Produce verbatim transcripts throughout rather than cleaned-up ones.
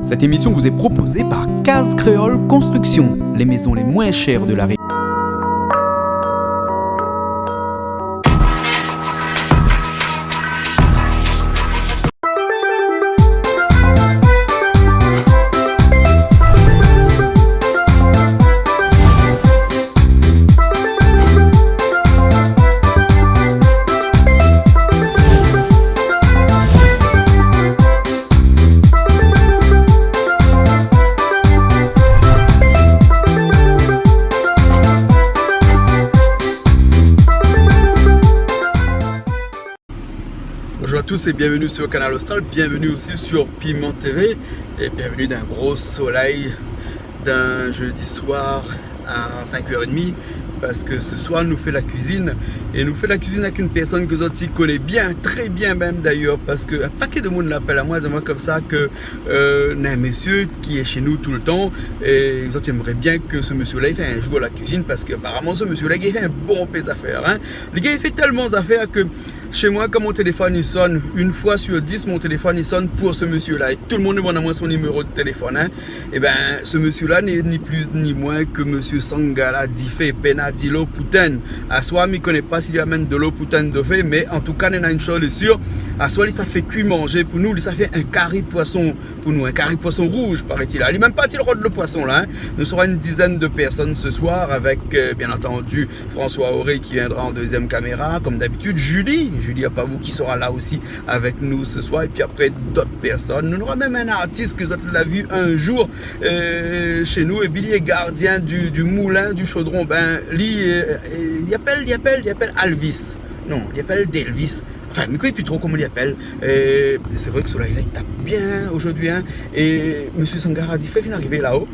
Cette émission vous est proposée par Case Créole Construction, les maisons les moins chères de la région. Bonjour à tous et bienvenue sur Kanal Austral, bienvenue aussi sur Piment T V et bienvenue dan in gro solèy dan in jeudi soir à cinq heures et demie, parske se soir nou fé la kuizine, é nou fé la kuizine avèk in pèrsone ke zot i koné bien, trè bien mèm dayèr, parske in pakèt de moun i apèl amoin, i di amoin konmsa ke, euh, néna in mésyé ki lé shé nou toultan, é zot i èmré bien ke se mésyé-la i fé in zour la kuizine, parske aparaman se mésyé-la i fé in bonpé zafèr, in. Li gingn fé tèlman zafèr ke shé moin, kan mon téléfone i sonn, inn foi sir dis, mon téléfone i sonn pou se mésyé-la. É tout le moun i demann amoin son niméro de téléfone, in. Ében, se mésyé-la, ni, ni plis ni moin ke mésyé Sangala Difé, Penadilo Poutèn. Aswar, mi koné pa si li amenn dolo poutèn dofé, mé antouka, néna in shoz lé sir. Aswar, li sa fé kui manzé pou nou, li sa fé in kari poison pou nou, in kari poison rouz, parèt-il. Li mèm parti rod le poison, la, in. Nou sera in dizèn de pèrsone se soir avèk, euh, bien antandu, François Auré ki viendra an dezyèm kaméra, konm dabitid. Julie, Julie Apavou ki sera la osi avèk nou se soir. Épi apré, dot pèrsone. Nou nora mèm in artis ke zot la vi in zour, euh, shé nou. Épi li lé gardien du, du moulin, du chaudron. Bin, li, euh, euh, li apèl, li apèl, li apèl Alvis. Non, li apèl Delvis. Anfin, mi koné pi tro koman li apèl. Euh, sé vré ke solèy-la i tap bien zordi, in. É mésyé Sangala Difé fine arivé la-o.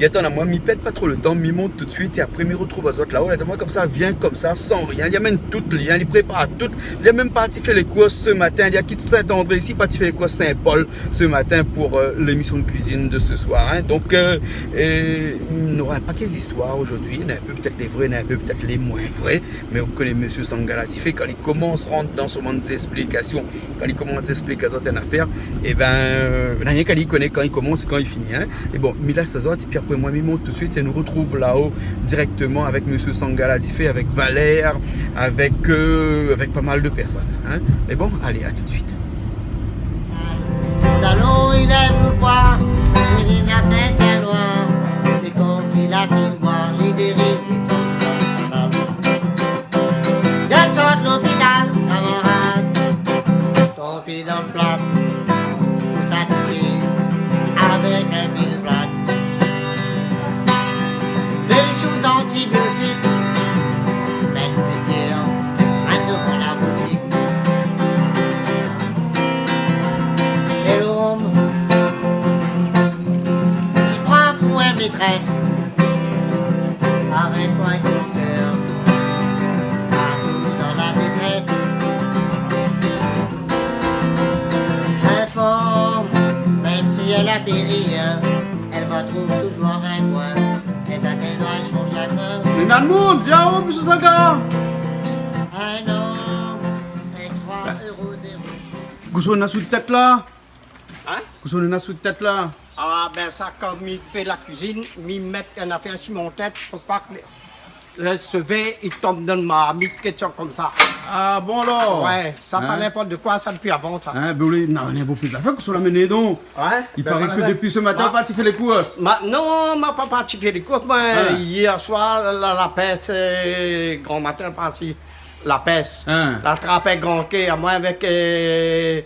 Li atann amoin, mi pèrd pa tro le tan, mi mont toutsuit é apré mi rotrouv azot la-o. La di amoin konmsa, vien konmsa, san rien. Li amenn tout, li, in, li prépar tout. Li la mèm parti fé lé kours se matin. Li la kit Saint-André isi, parti fé lé kours Saint-Paul se matin pou, euh, lémisyon de kuizine de se soir, in. Donk, euh, é, nou nora in pakèt zistoir zordi. Néna in pé pétèt lé vré, néna in pé pétèt lé moin vré. Mé ou koné mésyé Sangala Difé, kan li komans rant dan son bann zésplikasyon, kan li komans ésplik azot in afèr, ében, euh, na rienk ali i koné kan li komans é kan li fini, in. É bon, mi lès azot, épi apré moin, mi mont toutsuit é nou rotrouv la-o dirèkteman avèk mésyé Sangala Difé, avèk Valère, avèk, euh, avèk pa mal de pèrsone, in. Mé bon, alé, a toutsuit. Dalon, li lèv lo poi, li vien a Sint-Yanoir, mé kom li la fine boir, li dériv, li tonm dan lo kanal. Gard sort lopital, kamarad. Tonm pil dan plat, pou sa ti fé avèk in pil plat. Vé sou antibiotik, mèt piké an, an dovan la boutik. É lom, ti pran pou in métrès. Avèk koi, in kèr partou dan la détrès. In fanm, mèm si èl la péri, èl va trouv touzour in koin. Èl va dénoi son shagrin. Mé Namoun, vien o, mésyé Sangala. In nonm, èk troi éro zéro. Kosa ou néna sou tèt la ? In ? Kosa ou néna sou tèt la ? A, bin sa, kan mi fé la kuizine, mi mèt in afèr si mon tèt pou pa ke lo sové i tonm dan marmit, kékshoz konmsa. A bon alor ? Wé, sa pa ninport koi, sa dopi avan sa. In, bin ou lé, na, na in bonpé zafèr ke ou la amenn donk. Wé, bin voilà, dopi se matin ou la parti fé lé kours. Ma, non, ma pa parti fé lé kours, moin, yèr soir, la, la pès, euh, gran matin, parti la pès. In. La trap in gran ké amoin avèk, euh,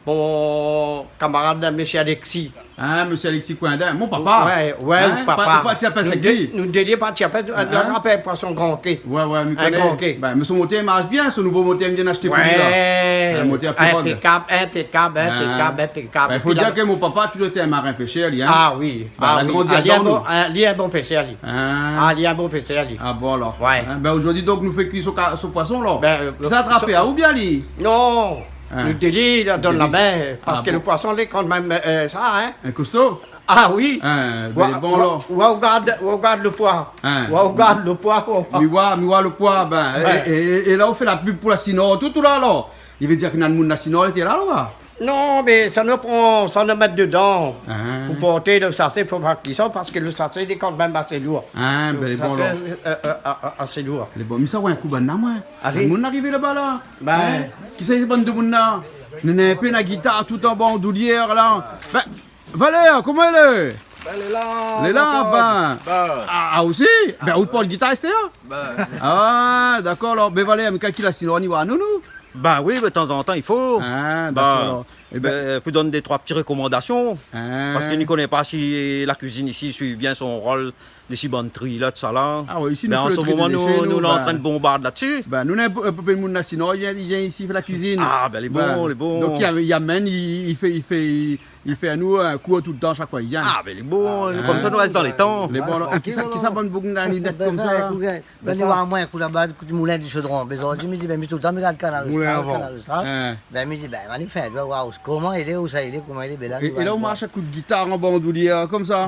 mon kamarad la, mésyé Alexis. A, mésyé Alexis Coindin, mon papa. Wé, wé, in, papa. Pa, pa, pa, ti apèl nou dé, nou dé, li parti apèl, nou la trap in poison gran ké. Wé, wé, mi koné. In gran ké. Bin, mé son motèr i marsh bien, son nouvo motèr mi vien ashté pou li la. Wé. In motèr Pirog. Inpékab, inpékab, inpékab, inpékab. Bin, fo dir ke mon papa la touzour été in marin péshér, li, in. A wi. Bin, a wi. Li lé in bon, li lé in bon péshér, li. In. A, li lé in bon péshér, li. A bon alor. Wé. In, bin, zordi donk nou fé kui son ka-, son poison la. Bin, euh, sa trapé, a, oubien li ? Non. In. Nou dé li la donn la min, parske lo poison lé kan mèm, euh, sa, in. In kosto ? A wi. In, bin, lé bon alor. Wa, wa, wa, ou gard, wa, ou gard lo poi. In. Wa, ou gard lo poi, wa, ou gard. Mi wa, mi wa lo poi, bin, é, é, é la ou fé la pub pou la Sinor, tout, tout la alor. I vé dir ke néna moun la Sinor lété la, la. Non, mé sa nou pran, sa nou mèt dedan. Ah. Pou porté lo sashé, pou pa ki sa, parske lo sashé, li lé kan mèm asé lour. Ah, ben, lo sashé, euh, euh, euh, asé lour. Lé bon, mi sa wé in kou bann la, moin. Alé. Bann moun arivé laba la. Ben. Hein ? Kisa sé bann demoun la ? Néna in pé na gitar tout an bandoulièr la. Ben, Valèr, koman i lé ? Ben, lé la, lé la, ben. Ben. Ah, ah, osi ? Ben, ou port gitar astèr ? Ben. Ah, dakor, alor. Ben, Valèr, mé kan ki la sinon, i wa nou, nou ? Ben oui, mé tanzantan, i fo. Ah, dakor, alor. Ben, pou donn dé troi ti rékomandasion. Ah. Parske ni koné pa si la kuizine isi i suiv bien son rol, dé si bann tri la, tousa la. Ah oui, isi, ben, nou fé lo tri dé déshé, nou, nou, nou lé antrin de bonbard la dsi. Ben, nou néna in pé, in pé moun la sinon, i vien, i vien isi fé la kuizine. Ah, ben, lé bon, lé bon. Donk, i a, i amenn, i, i fé, i fé, i, i fé anou in kour toultan, shak foi i vien. Ah, ben, lé bon, konmsa nou rès dan lé tan. Lé bon, alor. Ah, kisa, kisa bann boug na linèt konmsa la ? Ben, sa, ékout, ben, ni wa moin, ékout, laba, ékout, Moulin du Chaudron. Ben, zordi, mi di, ben, mi toultan mi gard Kanal Austral, Kanal Austral. Hein. Ben, mi di, ben, alé, mi fé in doi, wa, koman i lé, ousa i lé, koman i lé, ben la, é, é la, ou marsh èk kout gitar an bandoulièr konmsa.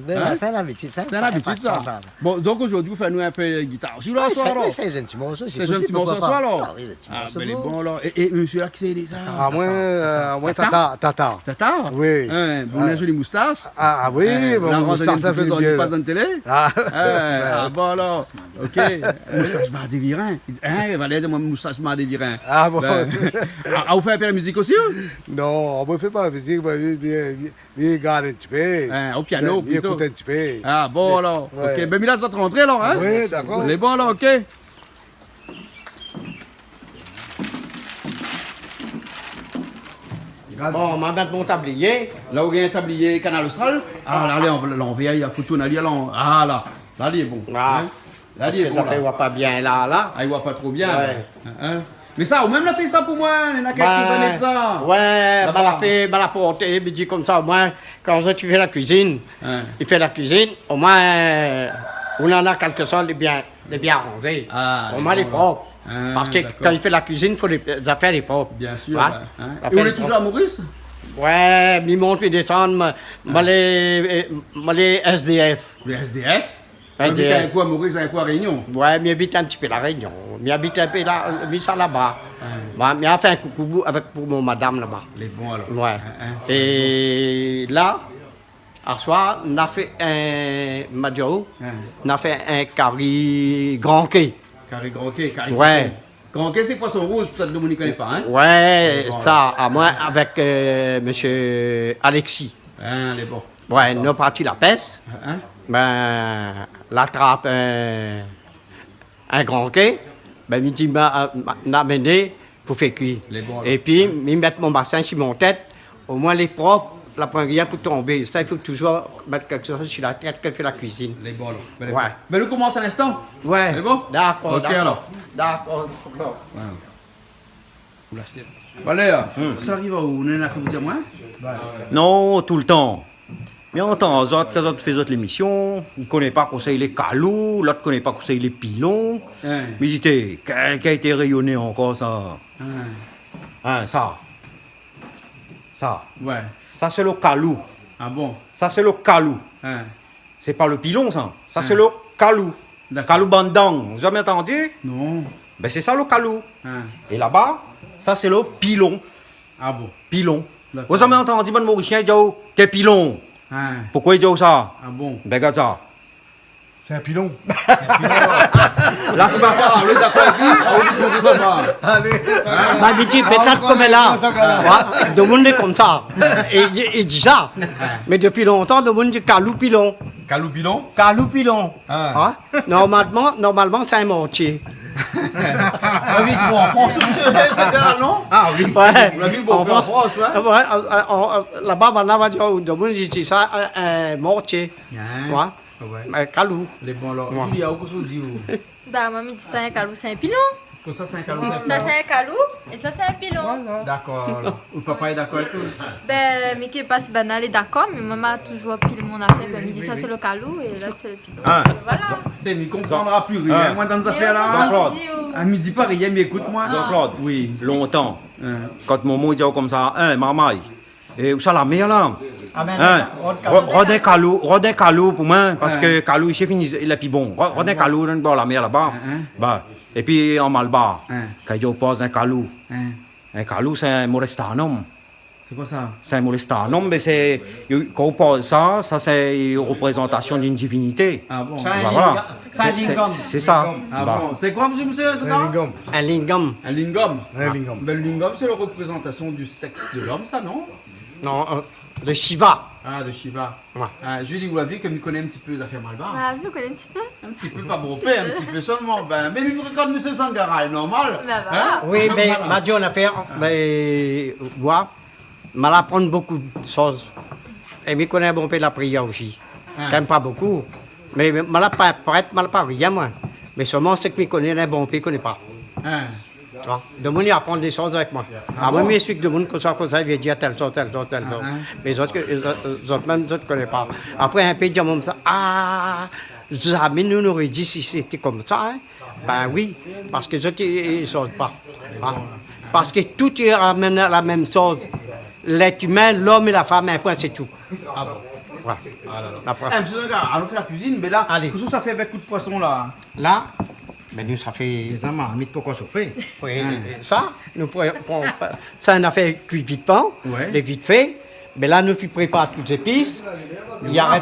Ben, sé in abitid, sa. Sé in abitid, sa. Bon, donk, zordi, ou fé anou in pé gitar osi, la, aswar, alor. Sé in ti morso, si posib, poukoi pa. Sé in ti morso, aswar, alor. Ah oui, sé in ti morso. Ah, ben, lé bon, alor. É, é, mésyé la, kisa i lé sa ? Ah, moin, euh, moin, Tata. Tata ? Tata ? Oui. Hein, bon, in zoli moustash. Ah, ah oui, la, mon moustash, sa fé bien. Pas dan télé ? Ah. Ah, bon, alor, OK. Moustash Marc Dévirin. Hein, Valèr, moin, moustash Marc Dévirin. Ah bon ? Ben, ah, ah, ou fé in pé la mizik osi, ou ? Non, moin, mi fé pa la mizik, moin, mi, mi, mi gard in ti pé. Hein, o piano, plito. Mi ékout in ti pé. Ah, bon, alor. Ouais. OK. Ben, mi lès azot rantré, alor, hein ? Oui, dakor. Lé bon, alor, OK. Bon, ma mèt mon tablié. La, ou gingn tablié Kanal Austral. Ah, la, alé, an, lanvèr, i fo tourn ali, alé, an, ah, la. La, li lé bon. Ah. Hein ? La, li lé bon, la. Parske sa i wa pa bien, la, la. Ah, i wa pa tro bien, la. Ouais. Hein, hein. Mé sa, ou mèm la fé sa pou moin, néna kèk zané de sa. Ouais, laba, ben, la fé, ben, la porté, mi di konmsa, omoin, kan zot i fé la kuizine, hein, i fé la kuizine, omoin, euh, ou néna kèlkeshoz de bien, de bien aranzé. Ah, omoin, lé prop. Ah, dakor. Parske kan i fé la kuizine, fo lé, zafèr lé prop. Bien sir, ouais. Hein. É ou lé toujour a Maurice ? Ouais, mi mont, mi désann, ma, ma lé, euh, ma lé S D F. Lé S D F ? Ou abit in kou a Maurice, in kou a Rényon ? Ouais, mi abit in ti pé La Rényon. Mi abit in pé la, mi sa laba. Ah. Bon, mi fé in koukou avèk, pou mon madam laba. Lé bon, alor. Ouais. Hein, hein. É la, aswar, na fé in, ma di aou, na fé in kari granké. Kari granké, kari granké. Ouais. Granké, sé poison rouz, pou sak demoun i koné pa, hein ? Ouais, bon, sa, amoin, avèk, euh, mésyé Alexis. Ah, lé bon. Ouais, nou la parti la pès. Hein, hein. Ben, la trap, euh, in granké. Ben, mi di, ma, ma, na amené pou fé kui. Lé bon, alor. Épi, mi mèt mon basin si mon tèt. Omoin, lé prop, la poin rien pou tonbé. Sa, i fo toujour mèt kèlkeshoz si la tèt kan i fé la kuizine. Lé bon, alor. Ben, lé bon. Ouais. Ben, nou komans a linstan. Ouais. Lé bon ? Dakor, dakor. OK, alor. Dakor, dakor. Ouais. Valèr, sa i ariv aou, ou néna in nafèr pou di amoin ? Non, toultan. Mi antann azot, kan zot i fé zot lémision, i koné pa kosa i lé kalou, lot i koné pa kosa i lé pilon. Hein. Mi di, té, kèl, kèl té rényoné ankor sa ? Hein. Hein, sa. Sa. Ouais. Sa sé lo kalou. Ah bon ? Sa sé lo kalou. Hein. Sé pa lo pilon, sa. Sa sé lo kalou. Dakor. Kalou bandang. Zamé antandi ? Non. Ben, sé sa lo kalou. Hein. É laba, sa sé lo pilon. Ah bon ? Pilon. Dakor. Ou zamé antandi bann Morisien i di aou, té pilon. Hein. Poukosa i di aou sa ? Ah bon ? Ben, gard sa. Sé in pilon. La, sé pa, ah, oui, dakor, épi, ah, oui, dakor. Alé. Hein ? Ba, mi di, pétèt ankor konm la. Ankor in kou sa, la. Ouais, demoun lé konmsa. É i, i di sa. Hein. Mé dopi lontan, demoun i di kalou pilon. Kalou pilon ? Kalou pilon. Ah. Hein ? Normalman, normalman, sé in mortié. Ah oui, tro an Frans, sé, sé, non ? Ah oui. Ouais. Ou la vi bonpé an Frans, ouais. Ah ouais, euh, euh, euh, laba, banna va di, oh, demoun i di sa, in, in mortié. Hein ? Ouais. Ah ouais. Mé kalou. Lé bon, alor. Ouais. Julia, ou kosa ou di, ou ? Ba, moin, mi di sa, in kalou, sé in pilon. Kosa, sé in kalou, sé in pilon ? Sa, sé in kalou, é sa, sé in pilon. Voilà. Dakor, alor. Ou papa lé dakor avèk ou ? Ben, mi koné pa si banna lé dakor, mé moin, ma toujour pil mon nafèr. Ben, mi di, sa, sé lo kalou, é lot, sé lo pilon. Hein. Voilà. Té, mi konpran pli rien, moin, dan zafèr la. Jean-Claude. Ah, mi di pa rien, mé ékout amoin. Jean-Claude. Oui. Lontan. Hein. Kan momon i di aou konmsa, hein, marmay, é ousa la mèr la ? Ah, ben, hein ? Rod, rod in kalou, rod in kalou pou moin, parske kalou, isi, fini, lé pi bon. Rod, rod in kalou, dan bor la mèr laba. Hein, hein. Ba, épi an malbar, kan i di aou poz in kalou. Hein. In kalou, sé in morès tanonm. Sé koi sa ? Sé in moléstar. Non, mé sé, kan ou parl sa, sa sé in reprézantasion d'in divinité. Ah bon ? Sé in lingam. Voilà. Sé, sé, sé sa. Ah bon ? Sé koi, mésyé, mésyé Zangara ? In lingam. In lingam. In lingam. Ah, mé le lingam, sé la reprézantasion du sèks de l'om, sa, non ? Non, euh, de Shiva. Ah, de Shiva. Ouais. Ah, Julie, ou la vi ke mi koné in ti pé zafèr malbar. Bah, ou koné in ti pé. In ti pé, pa bonpé, in ti pé solman. Bin, mé li frékant mésyé Zangara, lé normal. Bah, voilà. Oui, mé ma di aou in nafèr, mé, oua, ma la aprann bonpé de shoz. É mi koné bonpé la prièr osi. Kan mèm pa bonpé. Mé, mé ma la pa prèt, ma la pa rien, moin. Mé solman, sak mi koné, néna bonpé i koné pa. Ah, demoun i aprann dé shoz avèk moin. Ah bon ? Moin, mi ésplik demoun konmsa, konmsa, i vien dir tèl shoz, tèl shoz, tèl shoz. Mé zot, zot, zot mèm, zot i koné pa. Apré, in pé, i di amoin konmsa, ah, zamé nou noré di si sété konmsa, in. Bin oui, parske zot i, i shoz pa. Parske tout i ramèn la mèm shoz. Lèt imin, l'om é la fanm, in poin, sé tou. Ah bon ? Voilà. Ah la la. Apré. Eh, mésyé Zangara, alon fé la kuizine, mé la, kosa ou sa fé avèk tout poison la ? La, bin nou sa fé sa, marmit pankor shofé. Oui, sa, nou pran, pran, sa, in nafèr kui vit fé, lé vit fé. Mé la, nou fé prépar tout zépis. Li arèt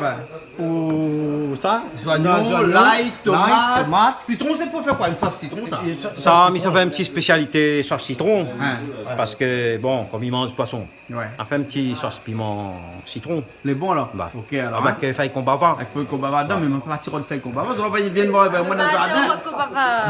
pou sa. Zoignon, lay, tomat, sitron, sé pou fé koi ? In sos sitron, sa ? Sa, mi sa fé in ti spésialité sos sitron. Parske, bon, konm i manz poison. Ouais. Apré, in ti sos piman sitron. Lé bon, alor ? Bah. Ok, alor, avèk, euh, fèy konbava. Avèk fèy konbava dedan, mé moin pa tir fèy konbava. Zot i vien voir, bin, moin dan zardin.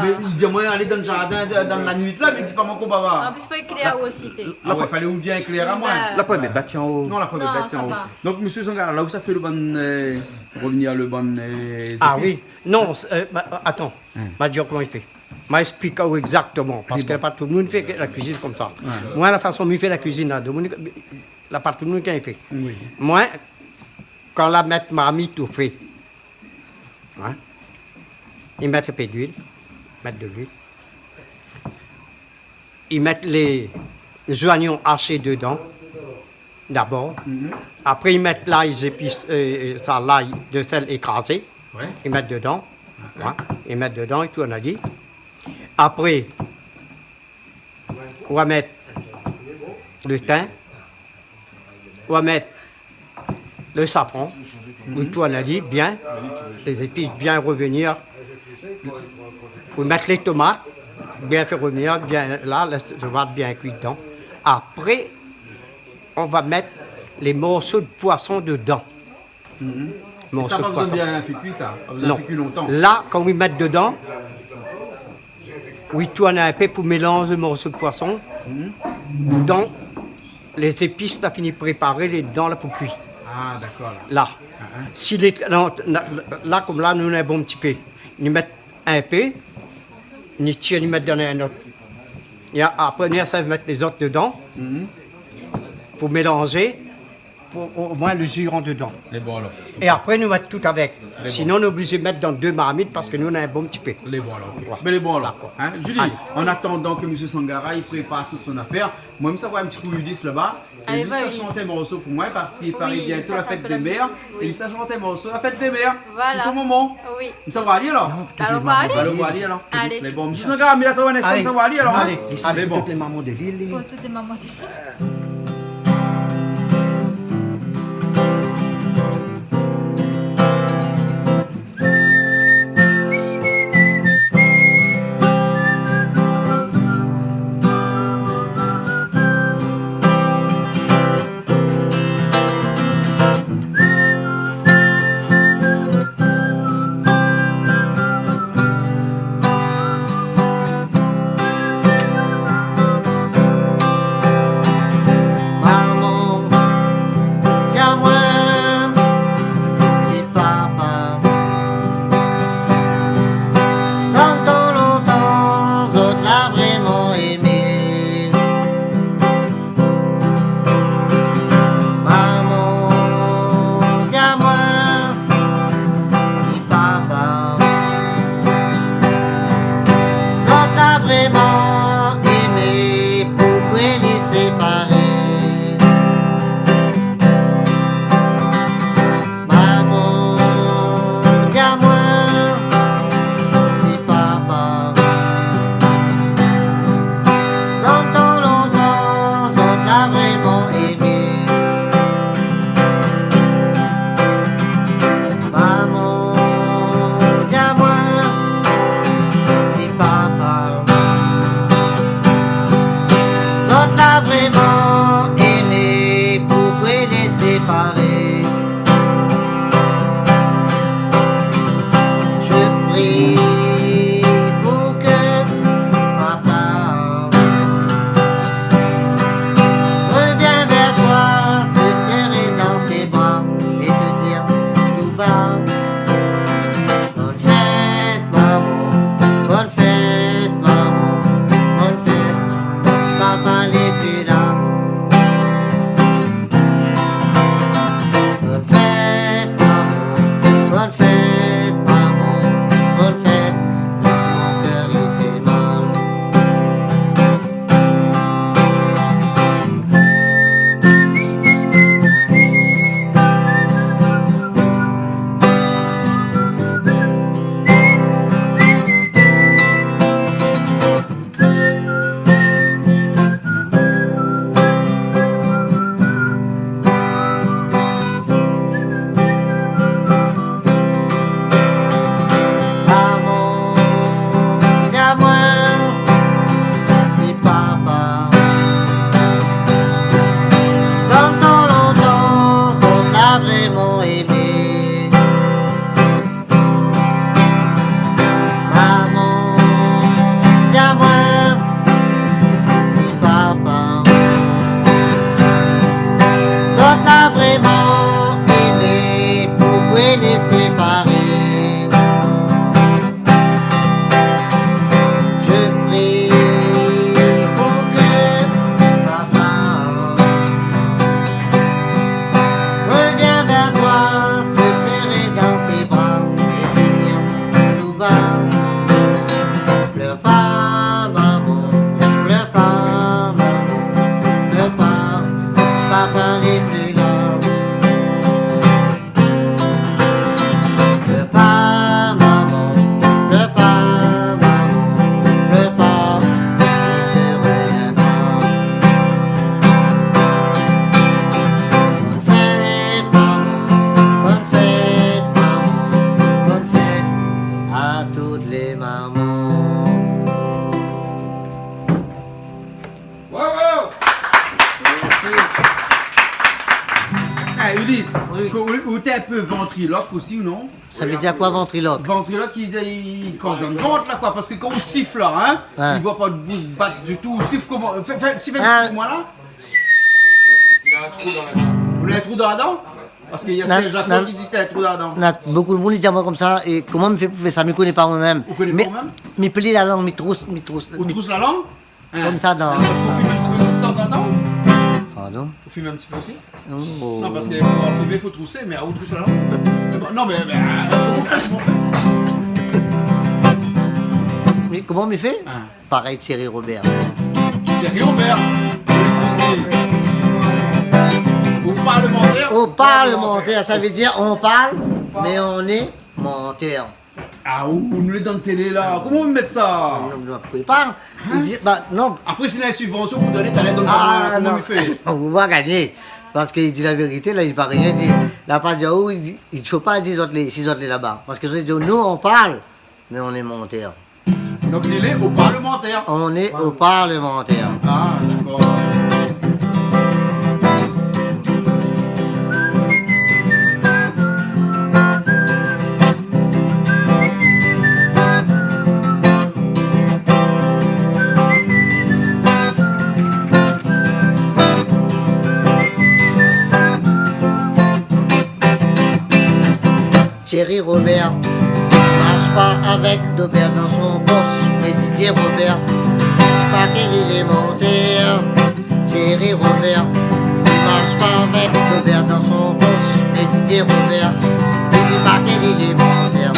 Mé li di amoin, alé dan zardin, dan la nuit la, mé di pa moin konbava. An plis, fo éklèr osi, té. Ah ouais, falé ou vien éklèr amoin. La poin bèt an-o. Non, la poin bèt an-o. Donk, mésyé Zangara, la ou sa fé le bann, euh, revnir le bann, euh, zépis. Ah oui. Non, sé, euh, bah, atann. Ma di aou koman i fé. Ma ésplik aou égzaktoman, parske pa tout demoun i fé la kuizine konmsa. Ouais. Moin, la fason mi fé la kuizine la, demoun, la pa tout demoun i fé. Oui. Moin, kan la mèt marmit o fé, in, i mèt in pé d'luil, mèt de l'luil. I mèt lé zoignon ashé dedan, dabor. Apré, i mèt lay, zépis, euh, euh, sa, lay, de sèl ékrazé. Ouais. I mèt dedan. Dakor. Ouais. I mèt dedan, i tourn ali. Apré, ou va mèt le tin. Ou va mèt le safran. Ou tourn ali bien. Lé zépis bien revnir. Ou mèt lé tomat. Bien fé revnir, bien la, lès tomat bien kui dedan. Apré, ou va mèt lé morso de poison dedan. Morso de poison. É sa, pa bezoin bien fé kui sa, pa bezoin fé kui lontan. Non. La, kan ou mèt dedan, ou tourn in pé pou mélanz le morso de poison. Donk, lé zépis la fini préparé, lé dedan la pou kui. Ah, dakor, la. La. Si lé, non, la, la, konm la, nou néna in bon ti pé. Nou mèt in pé, ni tir, ni mèt dan in ot. É apré, ni sa mèt lézot dedan pou mélanzé, pou omoin le ji rant dedan. Lé bon, alor. É apré, nou mèt tout avèk. Lé bon. Sinon, nou oblizé mèt dan dé marmit parske nou néna in bon ti pé. Lé bon, alor, ok. Ouais. Mé lé bon, alor. Dakor. Hein, Julie, an atandan ke mésyé Sangara i prépar tout son afèr, moin, mi sa voir in ti kou Ulysse laba. Alé, Ulysse, va, sa shant in morso pou moin parske i ariv biento la fèt dé mèr. Oui. É li sa shant in morso la fèt dé mèr. Voilà. Pou son momon. Oui. Mi sa voir ali alor. Alon voir ali. Alon voir ali alor. Alé. Mé bon, mésyé Sangara, mi la sa voir ali alor, hein. Alé. Alé, bon. Pou tout lé momon de lil. Pou tout lé momon de lil. Aimé. Maman, di amoin, si papa, zot la vréman émé, poukwé lé séparé ? Je prie pour que papa revienne vers toi, te serrer dans ses bras et te dire tout bas : pleure pas, maman, pleure pas, maman, pleure pas, si papa n'est plus là. Pleure pas, maman, pleure pas, maman, pleure pas, il te reviendra. Bonne fête, maman, bonne fête, maman, bonne fête à toutes les mamans. Bravo ! Mèrsi. Eh, Ulysse, ou, ou té in pé vantrilok osi, ou non ? Sa vé dir koi, vantrilok ? Vantrilok, i, i kans dan le vant la, koi, parske kan ou sif la, in, i voi pa out bout bat ditou, ou sif koman ? Fé, fé, sif in ti pé pou moin la. Ou na in trou dan la dan ? Parske na Serge Lacroix ki di ke na in trou dan la dan. Na bonpé d'moun i di amoin konmsa, é koman mi fé pou fé sa ? Mi koné pa moin mèm. Ou koné pa ou mèm ? Mi pli la lang, mi trouss, mi trouss. Ou trouss la lang ? Konmsa dan... Ou fim in ti pé osi tanzantan ? Pardon ? Ou fim in ti pé osi ? Non, parske pou fimé, fo troussé, mé ou trouss la lang. Non, mé, mé, euh, mé koman mi fé ? Parèy Thierry Robert. Thierry Robert. Ou parlemantèr. Ou parlemantèr, sa vé dir on parle, mé on est mantèr. Ah, ou, ou nou lé dan télé la. Koman ou mèt sa ? Non, non, prépar. I di, ba, non. Apré, si néna in sibvansion pou doné, talèr donn pa, koman ou fé ? Ou va gagné. Parske i di la vérité, la, i di pa rien, i di, la pa di, oh, i di, i fo pa dir zot lé, si zot lé laba. Parske zot i di, nous, on parle, mais on est mantèr. Donk, li lé o parlemantèr. On est o parlemantèr. Ah, dakor. Thierry Robert marsh pa avèk dobèr dan son pos, mé Didier Robert, pa ke li lé mantèr. Thierry Robert, li marsh pa avèk dobèr dan son pos, mé Didier Robert, li di pa ke li lé mantèr.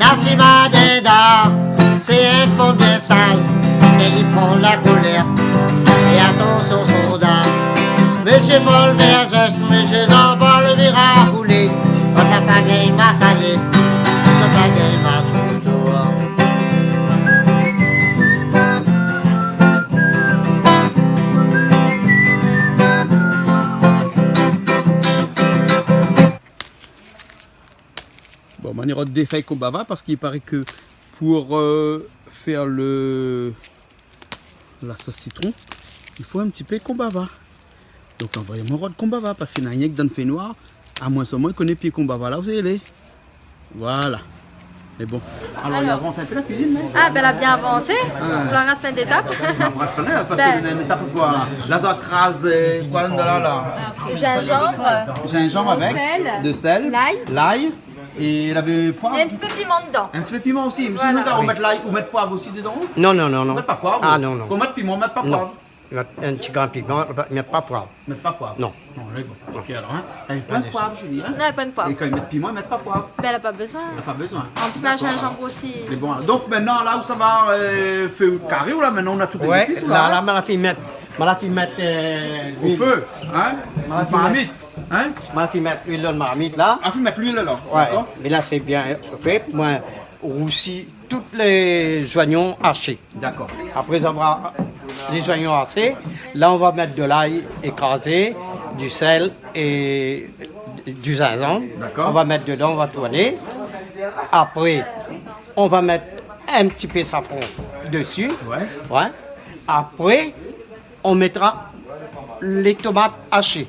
Nassima Dindar, sé in fanm bien sal, sé li pran la kolèr. É atansion, sondaz. Mésyé Paul Vergès, mésyé Jean-Paul Viraroulé, zot la pa gingn marsh alé, zot la pa gingn marsh rotour. Bon, ma ni rod dé fèy konbava parske i paré ke pou, euh, fé le, la sos sitron, i fo in ti pé konbava. Donk, anvoy amoin rod konbava, parske na rienk dan fénoir, amoin solman i koné pié konbava la ousa i lé. Voilà. Mé bon. Alor, i avans in pé la kuizine, non ? Ah, bin, la bien avansé. Ah. Ou la rat plin d'étap. Ou la rat plin, parske néna in étap pou koi la ? La, sa kraz, euh, koi, la, la. Zinzanm. Zinzanm avèk de sèl. Lay. Lay. É lavé poiv. É in ti pé piman dedan. In ti pé piman osi. Voilà. Mé sinon, ou mèt lay, ou mèt poiv osi dedan ? Non, non, non, non. Ou mèt pa poiv ? Ah, non, non. Kan ou mèt piman, ou mèt pa poiv ? Non. Mèt in ti grin piman, mèt pa poiv. Mèt pa poiv ? Non. Non, lé bon. Ok, alor, in. Lavé poin poiv, Julie, in ? Non, lavé poin poiv. É kan i mèt piman, i mèt pa poiv. Bin, la pa bezoin. La pa bezoin. An plis, na zinzanm osi. Mé bon, donk, mintnan, la, ou sa va, euh, fé out kari, ou la, mintnan, ou na tout lé zépis, ou la, in ? Ouais, la, ma la fine mèt, ma la fine mèt, euh, luil o fé, in ? Marmit. In ? Ma la fine mèt luil dan marmit, la. Ah, fine mèt luil, alor. Ouais. Dakor. Mé la, sé bien shofé. Moin, rousi tout lé zoignon ashé. Dakor. Apré avoir lé zoignon ashé, la, on va mèt de lay ékrazé, du sèl é du zinzanm. Dakor. On va mèt dedan, on va tourné. Apré, on va mèt in ti pé safran desi. Ouais. Ouais. Apré, on mètra lé tomat ashé.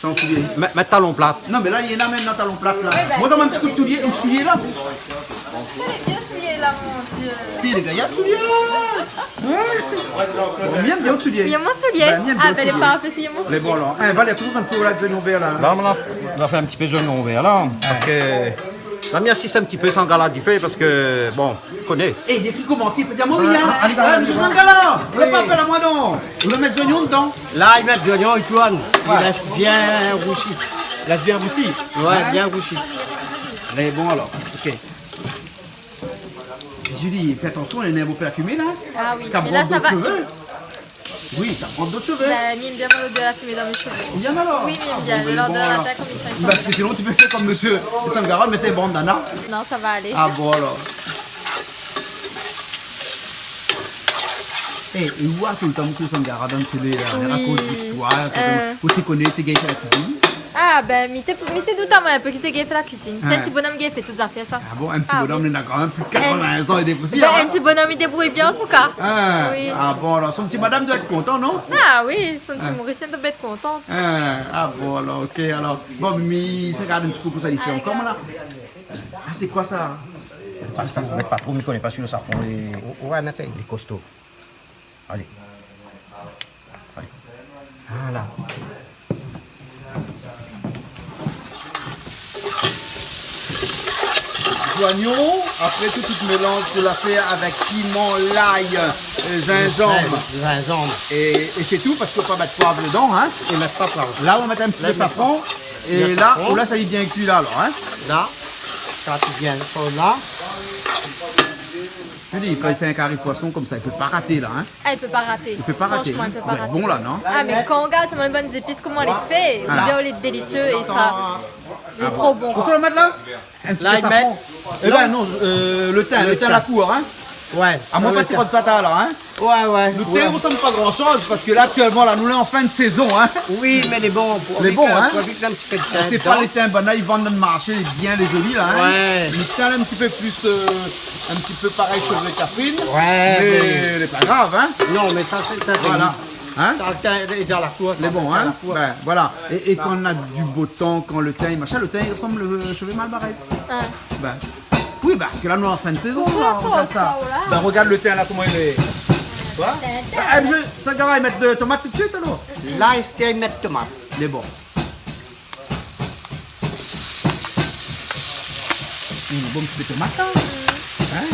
San soulié. Mèt, mèt talon plat. Non, mé la, li lé la mèm, talon plat la. Oui, ben, moin, donn amoin in ti kou d'soulié, in soulié la. Bien soulié la, mon Dieu. Ti, lé gayar, soulié la. Hein ? Bien, bien, soulié. Bien, mon soulié. Ben, bien, bien, ah, ben, lé soulié. Parfé, soulié, mon soulié. Mé bon, alor, hein, Valère, toujour antrinn fé la, zoignon vèr la. La, nou la, nou la fé in ti pé zoignon vèr la, parske la, mi asist in ti pé Sangara difé, parske, bon, ou koné. Eh, défi komansé, i pé dir, mon gars, alé, alé, alé, Sangara, ou la pa apèl amoin, non. Ou la mèt zoignon dedan. La, i mèt zoignon, i tourn. I lès bien rousi. Lès bien rousi ? Ouais, bien rousi. Mé bon, alor, ok. Julie, fé atansion, néna in bo fé la fimé la. Ah oui, mé la, sa va. Oui, sa i pran dot shové. Ben, mi èm bien avoir lodèr la fimé dan mé shové. Bien alor. Oui, mi èm bien. Ah bon, mé lodèr la, alor. Parske sinon, ou pé fé kom mésyé Sangara, mèt in bandana. Non, sa va alé. Ah bon, alor. Eh, é ou la toultan mésyé Sangara dan télé la, i rakont zistoir, euh, ou té koné, té gingn fé la kuizine ? Ah, ben, mi té, mi té dout amoin in pé ki té gingn fé la kuizine. Sé in ti bonom ki gingn fé tout zafèr, sa. Ah bon, in ti bonom, li néna kan mèm plis de katrovin an é dé pousièr, hein ? Ben, in ti bonom, li débrouy bien, an tou ka. Ah, oui. Ah bon, alor, son ti madam i doi èt kontan, non ? Ah oui, son ti morisien i doi èt kontan. Ah, ah bon, alor, ok, alor. Bon, mi sa gard in ti pé kosa li fé ankor, la. Ah, sé koi sa ? Sa, sa, mé pa tro, mi koné pa si lo safran lé, ouais, mé lé kosto. Alé. Alé. Voilà. Zoignon, apré tout, ou mélanz, ou la fé avèk piman, lay, euh, zinzanm. Zinzanm. É, é sé tou, parske ou la pa mèt poiv dedan, hein. É mèt pa poiv. La, ou va mèt in ti pé safran. É la, ou lès ali bien kui la, alor, hein. La, sa i vien fo la. Julie, kan i fé in kari poison konmsa, i pé pa raté la, hein. Ah, i pé pa raté. I pé pa raté, hein. Fransheman, i pé pa raté. Lé bon la, non ? Ah, mé kan ou gard, sé bann zépis, koman lé fé, ou di, oh, lé délisié, é i sra, lé tro bon. Ou sa mèt la ? In ti pé safran. Eh ben non, euh, lo tin, lo tin la kour, hein. Ouais. Amoin, pa ti rod sa ta la, hein. Ouais, ouais. Lo tin i rosanm pa gran shoz, parske la, aktièlman la, nou lé an fin de sézon, hein. Oui, mé lé bon, pou, lé bon, hein. Pou évit in ti pé de tin dedan. Sé pa lo tin banna i vann dan marshé, bien lé zoli la, hein. Ouais. Lo tin la, in ti pé plis, euh, in ti pé parèy shové kaprine. Ouais, mé lé pa grav, hein. Non, mé sa, sé in... Voilà. Hein ? Sa, lo tin lé dan la kour, sa, lé bon, hein. Ben, voilà. É, é kan néna du bo tan, kan lo tin, machin, lo tin i rosanm lo shové malbarèz. Ah. Ben, oui, parske la, nou lé an fin de sézon la, rogard sa. Ben, rogard lo tin la, koman li lé. Voilà. Tin, tin. Eh, mésyé Sangara, i mèt de tomat tout suit, alor ? La, i mèt tomat. Lé bon. In bon ti pé tomat la. Hein ?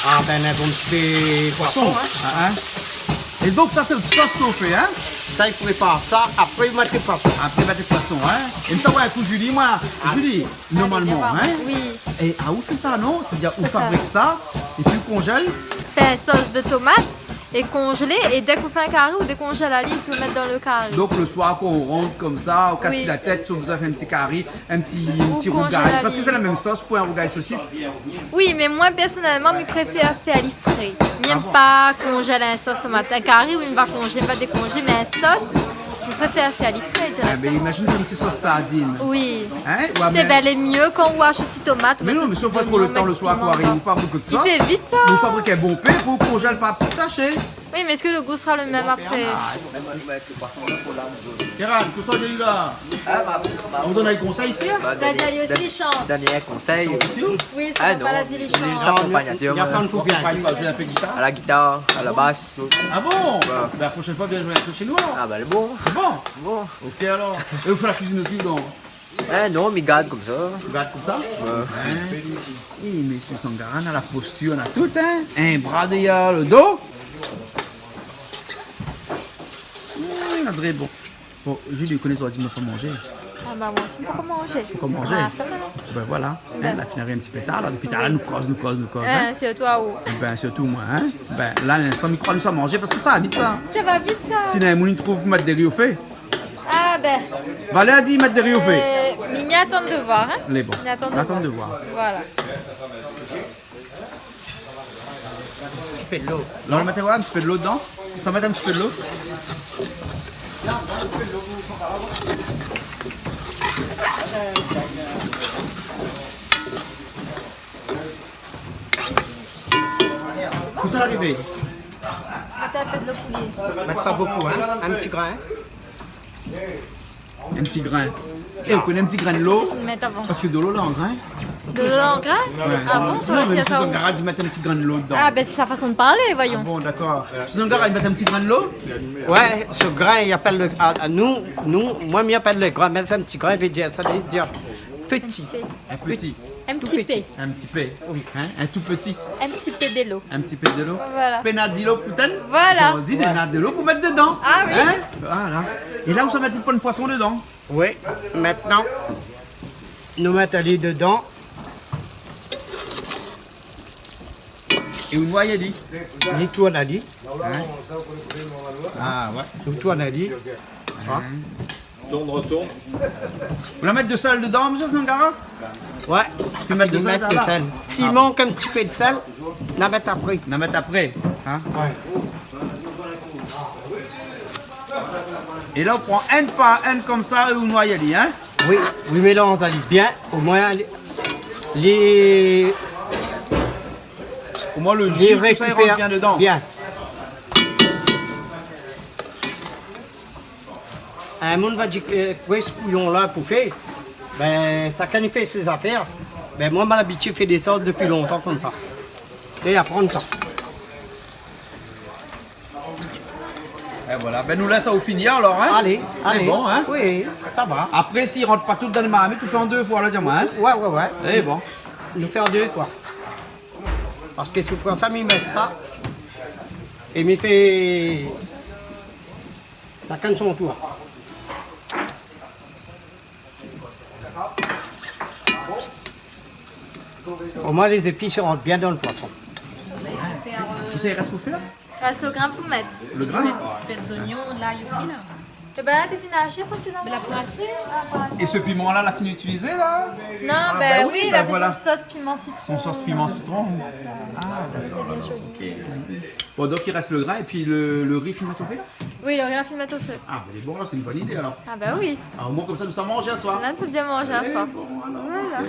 Ah ben, in bon ti pé poison, hein. Ah, hein. É donk sa, sé lo sos ou fé, hein ? Sa, i prépar sa, apré i mèt lo poison. Apré i mèt lo poison, hein. É sa, ouais, ékout, Julie, moin, Julie, normalman, hein. Oui. É, ah, ou fé sa, non ? Sétadir, ou fabrik sa, épi ou konzèl. Fé in sos de tomat. É konzélé, é dèk ou fé in kari, ou dékonzèl ali, ou pé mèt dan lo kari. Donk, lo soir, kan ou rant konmsa, ou kas pi la tèt, si ou vé fé in ti kari, in ti, in ti rougay. Ou konzèl ali. Parske sé la mèm sos pou in rougay sosis. Oui, mé moin, pèrsonèlman, mi préfèr fé ali fré. Mi èm pa konzèl in sos tomat. In kari, oui, mi va konzé, mi va dékonzé, mé in sos, mi préfèr fé ali fré dirèkteman. Ah, bin, imazine in ti sos sardine. Oui. Hein ? Ou bien, lé myé kan ou ashèt ti tomat, ou mèt ti zoignon, ou mèt ti piman. Mé non, mé si ou na pa tro lo tan lo soir pou ariv, ou fabrik out sos. I fé vit sa. Ou fabrik in bon pé pou konzèl pa pi sashé. Oui, mé èske lo gou sra lo mèm apré ? Kéran, kosa ou di la ? Ah, ma, ma, ou donn in konsèy, Esther ? Ba, Daniel, Daniel osi, Dan-, Daniel, konsèy. Osi ? Oui, sé pa la diligence. Ah non, mi lé zis akonpagnatèr, moin. Akonpagn pou bien. Ou fé pa zoué in pé gitar ? À la guitare, à la basse, tout. Ah bon ? Ouais. Bin, la proshèn foi, vien zoué in pé shé nou, alor. Ah, ba, lé bon. Lé bon ? Bon. Ok, alor. É ou fé la kuizine osi, donk ? Eh non, mi gard konmsa. Ou gard konmsa ? Ouais. Hein ? É, mésyé Sangara, na la postir, na tout, hein ? In bra dèryèr lo do. Hmm, André, bon. Bon, Julie, ou koné, zordi, ma pa manzé. Ah ba, moin osi, mi pé pa manzé. Pé pa manzé ? Ah, sa va. Bin voilà. Hein, la fine ariv in ti pé tar, la, dopi talèr, nou koz, nou koz, nou koz, hein ? Hein, sirtou aou. Bin, sirtou moin, hein ? Bin, la, linstan, mi kroi nou sa manzé, parske sa va vit, sa. Sa va vit, sa. Si néna in moun i trouv pou mèt dori o fé. Ah bin. Valèr di mèt dori o fé. Euh, mi, mi atann de voir, hein. Lé bon. Mi atann de voir. Voilà. In ti pé dolo. La, ou mèt, ouais, in ti pé dolo dedan. Sa mèt in ti pé dolo. Kosa la arivé ? Mèt in pé dolo pou li. Mèt pa bokou, hein. In ti grin. In ti grin. É, ou koné in ti grin dolo ? Mèt avan. Parske dolo la an grin. Dolo la an grin ? Ouais. Ah bon, sa va tir sa ou ? Non, mé mésyé Sangara i di mèt in ti grin dolo dedan. Ah bin, sé sa fason de parlé, voyons. Ah bon, dakor. Mésyé Sangara, i mèt in ti grin dolo ? Ouais, se grin, i apèl le, a, a nou, nou, moin, mi apèl le grin, mé sé in ti grin, i vé dir, sa vé dir pti. In pti. In pti. Tout pé. Pti. In ti pé. Oui. Hein ? In tou pti. In ti pé dolo. In ti pé dolo. Voilà. Pé na dolo pou tann. Voilà. Zordi, néna dolo pou mèt dedan. Ah oui. Hein ? Voilà. É la, ou sa mèt pou pran poison dedan. Oui. Mintnan, nou mèt ali dedan. É ou noy ali. Li tourn ali. Hein ? Ah ouais. Nou tourn ali. Hein ? Tourn, retourn. Ou la mèt de sèl dedan, mésyé Sangara ? Ouais. Ou mèt de sèl, mèt de sèl. Si i mank in ti pé de sèl, na mèt apré. Na mèt apré, hein ? Ouais. É la, ou pran inn par inn konmsa é ou noy ali, hein ? Oui, oui, mélanz ali bien. Omoin, li, li, omoin, lo ji, tousa, i rant bien dedan. Bien. In moun va dir ke, euh, koué se kouyon la pou fé ? Bin, shakinn i fé sé zafèr. Bin, moin, ma labitid fé dé sos dopi lontan konmsa. É aprann sa. É voilà. Bin, nou lès aou fini alor, hein ? Alé, alé. Sé bon, hein ? Oui, sa va. Apré, si i rant pa tout dan lé marmit, ou fé an dé foi, la, di amoin, hein ? Ouais, ouais, ouais. Sé bon. Nou fé an dé foi. Parske si ou pran sa, mi mèt sa. É mi fé Shakinn son tour. Omoin, lé zépis i rant bien dan lo poison. Kosa i rès pou fé la ? Rès lo grin pou mèt. Lo grin ? Fé, fé lé zoignon, lay osi la. Ébin, la té fine ashé présédamman. Mé la pa asé. É se piman la, la fine itilizé la ? Non, ah, bin oui, la fé son sos piman sitron. Son sos piman sitron. Ah, dakor. Sé bien zoli. Ok. Bon, donk i rès lo grin épi lo, lo ri fine mèt o fé la ? Oui, lo ri la fine mèt o fé. Ah, bin, lé bon, la, sé in bone idé, alor. Ah, ba oui. Ah, omoin, konmsa, nou sa manz aswar. La, nou sa bien manz aswar. Lé bon, alor, voilà. Ok.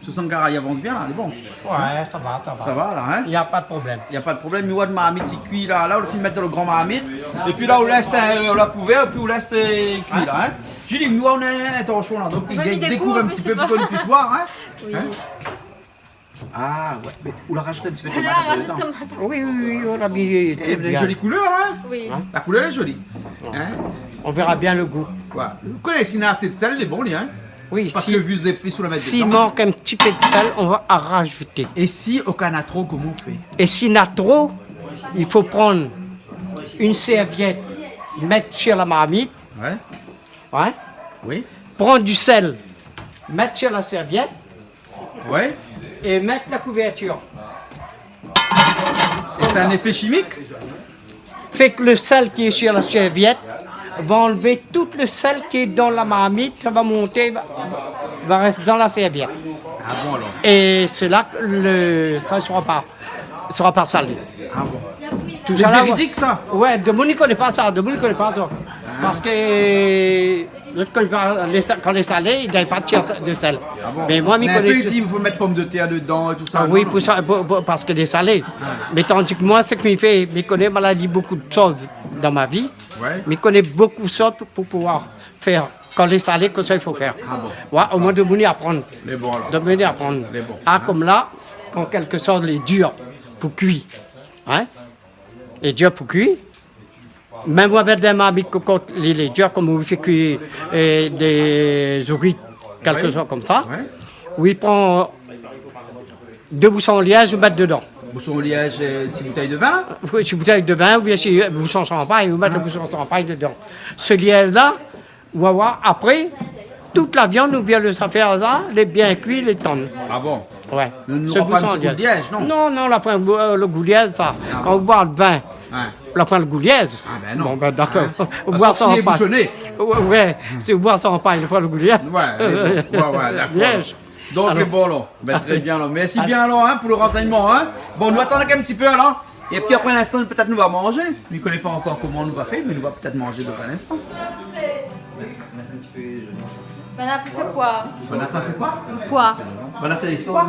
Mésyé Sangara, i avans bien, la, lé bon. Ouais, sa va, sa va. Sa va, la, hein ? Na pa de problèm. Na pa de problèm. Mi oi marmit i kui, la. La, ou la fine mèt dan lo gran marmit. Épi la, ou lès, euh, la kouvèr, épi ou lès, euh, kui, la, hein ? Julie, nou, nou na in torchon, la. Donk, i dékouv in ti pé pou ke nou puisse voir, hein ? Oui. Hein ? Ah ouais, mé ou la rajout in ti pé tomat an mèm tan. Oui, oui, oui, ou la bien. Eh, bien. Zoli koulèr, hein ? Oui. Hein ? La koulèr lé zoli. Hein ? On verra bien le goût. Ouais. Ou koné, si néna asé de sèl, lé bon, li, hein ? Oui, parske si, vu zépis ou la mèt dedan. S'il manque un petit peu de sel, on va en rajouter. É si ou koné na tro, koman ou fé ? Et si na tro, il faut prendre une serviette, mettre sur la marmite. Ouais. Ouais. Oui. Prendre du sel, mettre sur la serviette. Ouais. Et mettre la couverture. É C'est un effet chimique ? Fait que le sel qui est sur la serviette va enlever tout le sel qui est dans la marmite, ça va monter, va, va rester dans la serviette. Ah bon, alors ? Et c'est là que le, ça ne sera pas, sera pas salé. Ah bon ? Tout ça là, véridique, ouais. Ça ? Ouais, demoun i koné pa sa, demoun i koné pa sa. Parske zot i koné pa, lé sa-, kan lé salé, i gingn pa tir de sel. Ah bon ? Mé moin, mi koné tout. Mé in pé i di, i fo mèt pomdetèr dedan é tousa, non ? Ah oui, pou sa, pou, pou, parske lé salé. Ah. Mé tandi ke moin, sak mi fé, mi koné, moin la li bonpé de shoz dan ma vi. Ouais. Mi koné bonpé de shoz pou, pou pouvoir fèr, kan lé salé, kosa i fo fèr. Ah bon. Ouais, omoin demoun i aprann. Lé bon, alor. Demoun i aprann. Lé bon. Ah, hein ? Kom la, kan kékshoz lé dir pou kui, hein ? Lé dir pou kui. Mèm ou avèk dé marmit kokot, li, li lé dir, kom ou fé kui, euh, dé zourit, kékshoz komsa. Ouais. Ou i pran dé boushon lièz, ou mèt dedan. Boushon lièz, euh, si boutèy de vin ? Oui, si boutèy de vin, oubien si, euh, boushon shanpagn, ou mèt le boushon shanpagn dedan. Se lièz la, ou va voir, apré, tout la viann oubien le zafèr la, lé bien kui, lé tann. Ah bon ? Ouais. Nou, nou pran pa in ti gou lièz, non ? Non, non, la pran le gou, euh, le gou lièz, sa. Ah bon ? Kan ou boir le vin, la pran le gou lièz. Ah ben non. Bon, ben, dakor. Hein ? Ou boir san pagn. Sa, si lé boushonné. Ouais, ouais, si ou boir san pagn, la pran le gou lièz. Ouais, lé bon. Ouais, ouais, dakor. Lièz. Donk, alor. Lé bon, alor. Ben, très bien, alor. Merci bien, alor, hein, pou le renseignement, hein. Bon, nou atann in ti pé, alor. É pi apré, in instan, pétèt nou va manzé. Mi koné pa ankor koman nou va fé, mé nou va pétèt manzé dan in instan. Banna pou fé koi ? Banna pou fé koi ? Koi ? Banna pou fé koi ?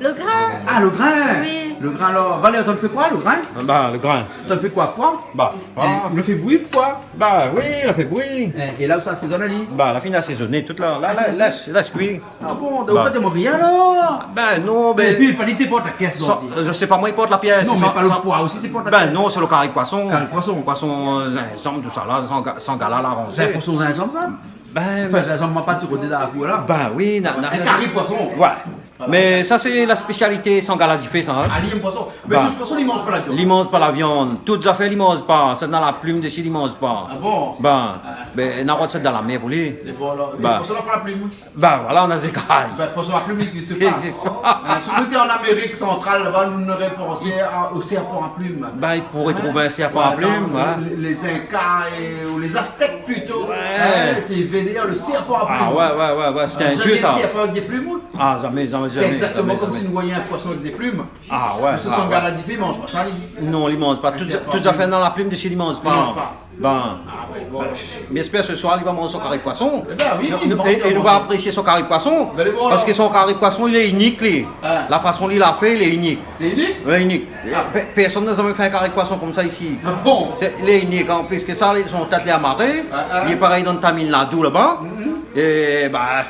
Le grin. Ah, le grin. Oui. Le grin, alor. Valèr, ou fé koi, le grin ? Ba, le grin. Ou fé koi, koi ? Ba, voilà. É ou fé bouyir koi ? Ba oui, ou fé bouyir. É, é la, ou sa asézone ali ? Ba, la fine asézoné, tout la, la, la, lès, lès kui. Ah bon, donk ou pa di amoin rien alor ? Ben non, ben, épi, pa li té port la pièce, donk. Sa, euh, mi sé pa moin i port la pièce. Non, mé pa le poi osi té port la pièce. Ben non, sé le kari poisson. Kari poisson. Poisson, euh, zinzanm, tousa la, sangala la ranzé. Zinzanm, poisson, zinzanm, sa ? Ben, anfin, zinzanm, moin pa ti koté dan la kour la. Ben oui, na, na. In kari poisson. Ouais. Voilà. Mé sa, sé la spésialité sangala di fé, sa, hein. Ah, li èm poisson. Mé de tout fason, li manz pa la viann. Li manz pa la viann. Tout zafèr, li manz pa. Sa, dan la plim dési, li manz pa. Ah bon ? Ben, ben, na rod sa dan la mèr pou li. Lé bon, alor. Ba. Poisson la plim. Ben voilà, na zékay. Ben, poisson la plim i égzis pa. I égzis pa. Hein, si nou té an Amérik santral, laba, nou noré pansé a, o sèrpan a plim. Ben, i pouré trouv in sèrpan a plim, hein. Ouais, dan lé, lé Inka é, ou lé Aztèk plito. Ouais. Hein, té vénèr le sèrpan a plim. Ah ouais, ouais, ouais, ouais, sété in dié, sa. Zamé sèrpan avèk dé plim, ou ? Ah, zamé, zamé, zamé, zamé, zamé. Sé égzaktoman kom si nou voyé in poisson avèk dé plim. Ah ouais, ouais, ouais. Mé sangala di fé, i manz pa sa, li. Non, li manz pa. Tout, tout zafèr dan la plim dési, li manz pa. Li manz pa. Ben, ah ouais, bon. Mi éspèr se soir, li va manz son kari poisson. Eh ben oui, é, é nou va aprésié son kari poisson. Ben, lé bon, alor. Parske son kari poisson, lé inik, li. Hein. La fason li la fé, lé inik. Lé inik ? Lé inik. Ah. Pè-, pèrsone na zamé fé in kari poisson komsa isi. Ah bon ? Sé, lé inik. An plis ke sa, li, son tèt lé amaré. Ah, ah. Li lé parèy dan Tamil Nadu laba. Mhm. É, ba,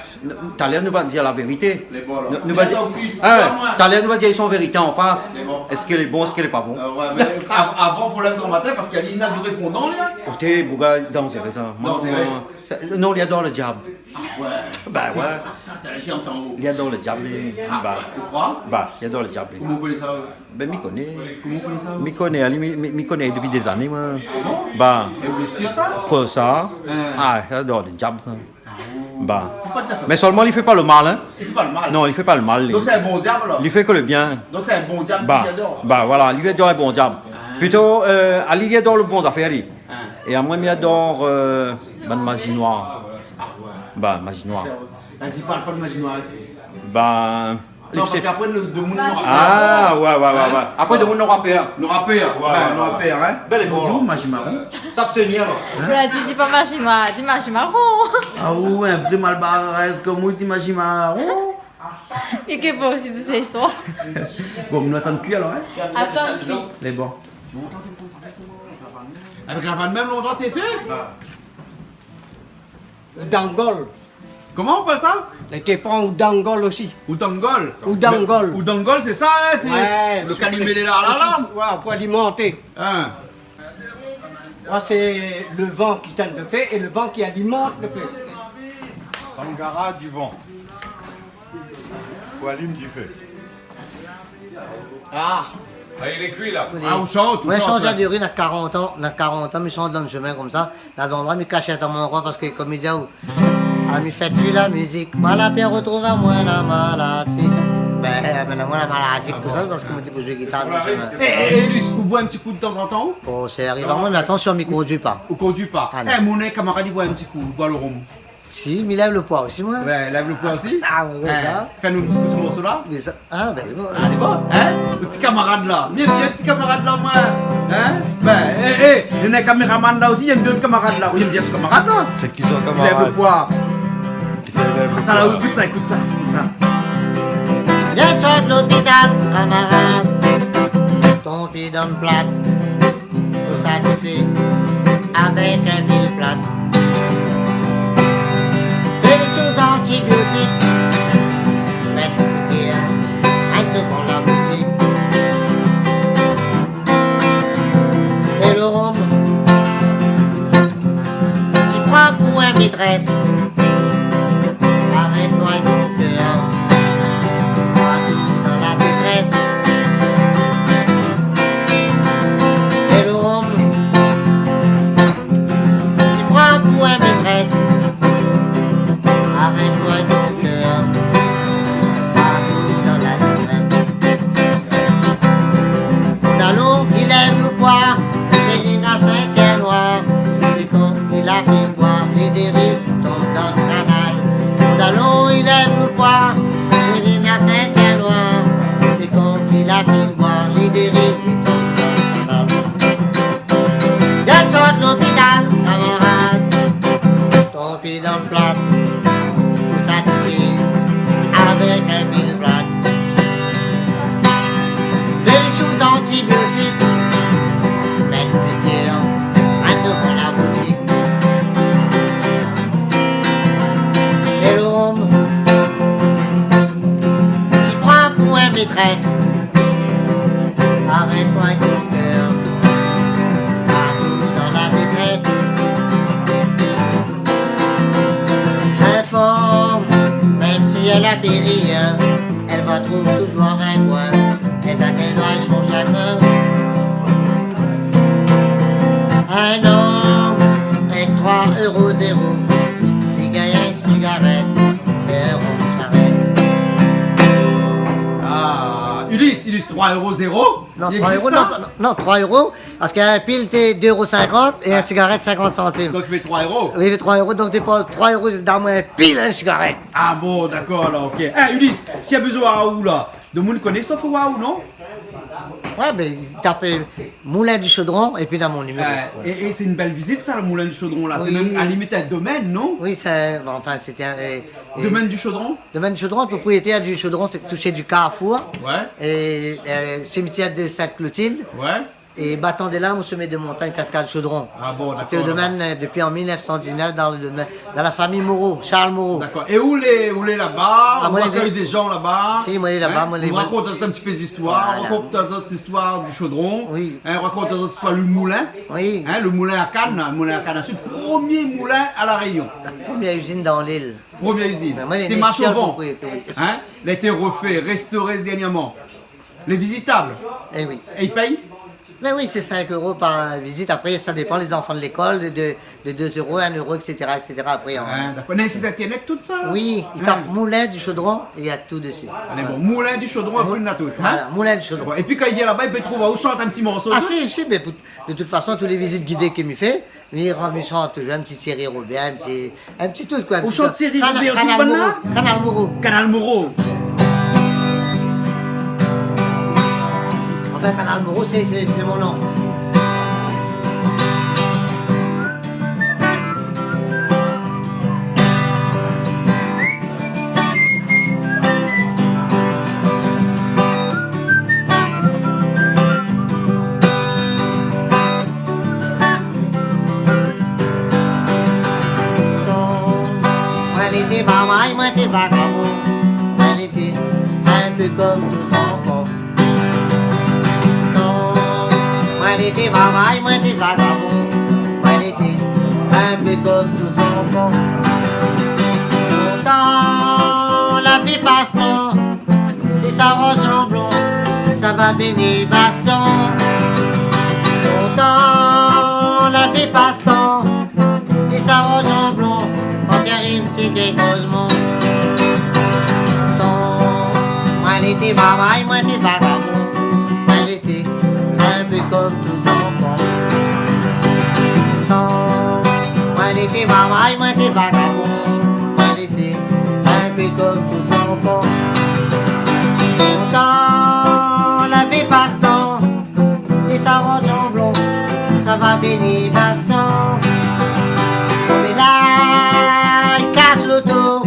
Talèr nou va dir la vérité. Lé bon, alor. Nou, nou va dir, hein, talèr nou va dir son vérité an fas. Lé bon. Èske lé bon, èske lé pa bon ? Ah ouais, mé av-, avan, fo lèv gran matin parske li na du répondan, li, hein. Oté, boug-la danzéré, sa. Danzéré. Moin, sa, non, li ador le diab. Ah ouais. Ben ouais. Sa, talèr, si antann. Li ador le diab, li. Ah ouais. Pourquoi ? Ben, li ador le diab, li. Koman ou koné sa ? Ben, mi koné. Koman ou koné sa ? Mi koné, ali, mi, mi, mi koné dopi dé zané, moin. Ah bon ? Ben. É ou lé sir, sa ? Pou sa. Hein. Ah, li ador le diab, sa. Ah. Ben. Fé pa de zafèr. Mé solman, li fé pa le mal, hein. Li fé pa le mal. Non, li fé pa le mal, li. Donk sé in bon diab, alor ? Li fé ke le bien. Donk sé in bon diab ki ador. Ben, ben voilà, li ador in bon diab. Ah. Plito, euh, ali, li ador le bon zafèr, li. Ah. É amoin, mi ador, euh, bann mazi noir. Ah ouais. Ben, mazi noir. Sé, la, ou parl pa de mazi noir, arèt. Ben, Non, parske apré, le, demoun nora pèr. Ah, ouais, ouais, ouais, ouais. Hein ? Apré, demoun nora pèr. Nora pèr. Ouais, ouais, nora pèr, hein. Bèl é bon. Bonjour, mazi maron. S'abstenir, alor. Hein ? Ou la di, di pa mazi noir, di mazi maron. Ah ouais, in vré malbarèz, koman ou di mazi maron ? É ke bon osi de sé son. Bon, nou atann kui, alor, hein ? Atann kui. Mé bon. Avèk la vann mèm, lontan té fé ? Dangol. Koman ou apèl sa ? Li té pran oudangol osi. Oudangol ? Oudangol. Oudangol, sé sa, la, sé le kalimélé la, la, la. Ouais, pou alimanté. Hein. Là, c'est le vent qui tient le feu et le vent qui alimente le feu. Sangara du vent. Ou alime du feu. Ah. Ah, il est cuit, là. Ah, ou shant, ou shant, ouais. Moin la shanz de ri, na karant an, na karant an, mi shant dan le shemin konmsa, la, dan landroi, mi kash amoin, parske, kom mi di aou, ah, mi fé pi la mizik, moin la pèr retrouv amoin la maladi. Bin, mintnan, moin la maladi pou sa, parske moin té pou zoué gitar, donk, é, é, é Luce, ou boir in ti kou de tanzantan ? Oh, sa i ariv amoin, mé atansion, mi kondui pa. Ou kondui pa ? Ah, non. É, mon kamarad, li boir in ti kou, li boir lo rom. Si, mi lèv lo poi osi, moin. Oué, lèv lo poi osi ? Ah, oué, oué, sa. Fé anou in ti kou se morso-la. Mé sa, ah, bin, bon. Alé, bon, in ? Lo ti kamarad la. Bien, bien, ti kamarad la, moin. In ? Bin, é, é, néna in kaméraman la osi, néna dé kamarad la. Oui, bien, se kamarad la. Sé ki son kamarad ? Li lèv lo poi. Kisa i lèv lo poi ? Atann, la, ékout sa, ékout sa, ékout sa. Vien sort lopital, kamarad. Ton pié dan plat. Pou sa ti fé avèk in pil plat. Fé sou antibiotik, mèt piké, in, in dovan la boutik. É lo rom, ti pran pou in métrès. Arèt noy doktèr, partou dan la détrès. É lo rom, ti pran pou in métrès. Arèt noy doktèr, partou dan la détrès. Dalon, li lèv lo poi, mé li na sintièr noir. Li konm li la fine boir, li dériv, tonm dan kanal. Dalon, li lèv lo poi, mé li na sintièr noir. Li konm li la fine boir, li dériv, li tonm dan kanal. Vien sort lopital, kamarad. Ton pié dan plat, pou sa ti fé avèk in pil plat. Fé sou antibiotik, mèt piké, in, in dovan la boutik. É lo rom, ti pran pou in métrès. Arèt noy doktèr, partou dan la détrès. Inform, mèm si èl la péri, èl va trouv toujour in koin, èl va gingn son shagrin. In om èk troi éro zéro, li gingn in sigarèt, fé in rom sharèt. Ah, Ulysse, Ulysse, troi éro zéro. Non, troi éro, non, non, non, troi éro, parske in pil té dé éro sinkant é in sigarèt sinkant santim. Donk, i fé troi éro. Oui, i fé troi éro, donk té pa troi éro, done amoin in pil, in sigarèt. Ah bon, dakor, alor, OK. É, Ulysse, si na bezoin aou la, demoun i koné, sof aou, non ? Oué, bin, i tap, eu, Moulin du Chaudron, épi dan mon niméro. Oué. É, é sé in bèl vizit, sa, le Moulin du Chaudron, la. Sé mèm, a la limit, in domèn, non ? Oui, sé, bon, anfin, sété in, eu, eu, Domaine du Chaudron ? Domaine du Chaudron, propriétaire du Chaudron, sé touché du Carrefour. Oué. É, eu, cimetière de Sainte-Clotilde. Oué. É Battant des Lames, au sommet de montagne, cascade Chaudron. Ah bon, dakor. Sété le domaine, eu, dopi an mil nèf san diznèf, dan le domaine, dan la famiy Moreau, Charles Moreau. Dakor. É ou lé, ou lé laba, ou akèy dé jan laba ? Ah, moin lé dé-, si, moin lé laba, moin lé, ou rakont azot in ti pé zistoir, voilà, ou rakont azot zistoir du Chaudron, oui, in, ou rakont azot zistoir le moulin, oui, in, le moulin à canne, le moulin à canne à sucre, promié moulin à La Réunion. La promièr izine dan lil. Promièr izine. Bin, moin lé né, té marsh o van. Propriétaire, oui. In ? La été refé, restauré dernièrman. Lé vizitab. É oui. É i pèy ? Bin oui, sé sink éro par vizit. Apré, sa dépan, lé zanfan de lékol, de, de, de dé éro, in éro, et cetera, et cetera. Apré, in. Ah, dakor. Néna sit internet, tout sa ? Oui, i tap Moulin du Chaudron, néna tout dési. Alé, bon, Moulin du Chaudron, apré, néna tout, in ? Voilà, Moulin du Chaudron. Bon, épi kan i vien laba, i pé trouv aou shant in ti morso, tout ? Ah, si, si, bin, pou, de tout fason, tout lé vizit gidé ke mi fé, mi rann, mi shant toujour in ti Thierry Robert, in ti, in ti tout, koi, in ti Canal Moreau, Canal Moreau. Ou shant Thierry Robert osi, banna ? Canal Moreau. Canal Moreau. Anfin, Canal Moreau, sé, sé, sé mon zanfan. Moin lété marmay, moin té vagabon, moin lété in pé konm tout zanfan. Lontan, moin lété marmay, moin té vagabon, moin lété in pé konm tout zanfan. Lontan, la vi pas tan, li sa ranz an blon, li sa va bingné basan. Lontan, la vi pas tan, li sa ranz an blon, an tèrib ti gèkozman. Lontan, moin Lété marmay, moin té vagabon, moin lété in pé konm tout zanfan. Tan moin lété marmay, moin té vagabon, moin lété in pé konm tout zanfan. Lontan lavé pas tan, té saranz an blon, sa va béni basan. Mé la i kas loto,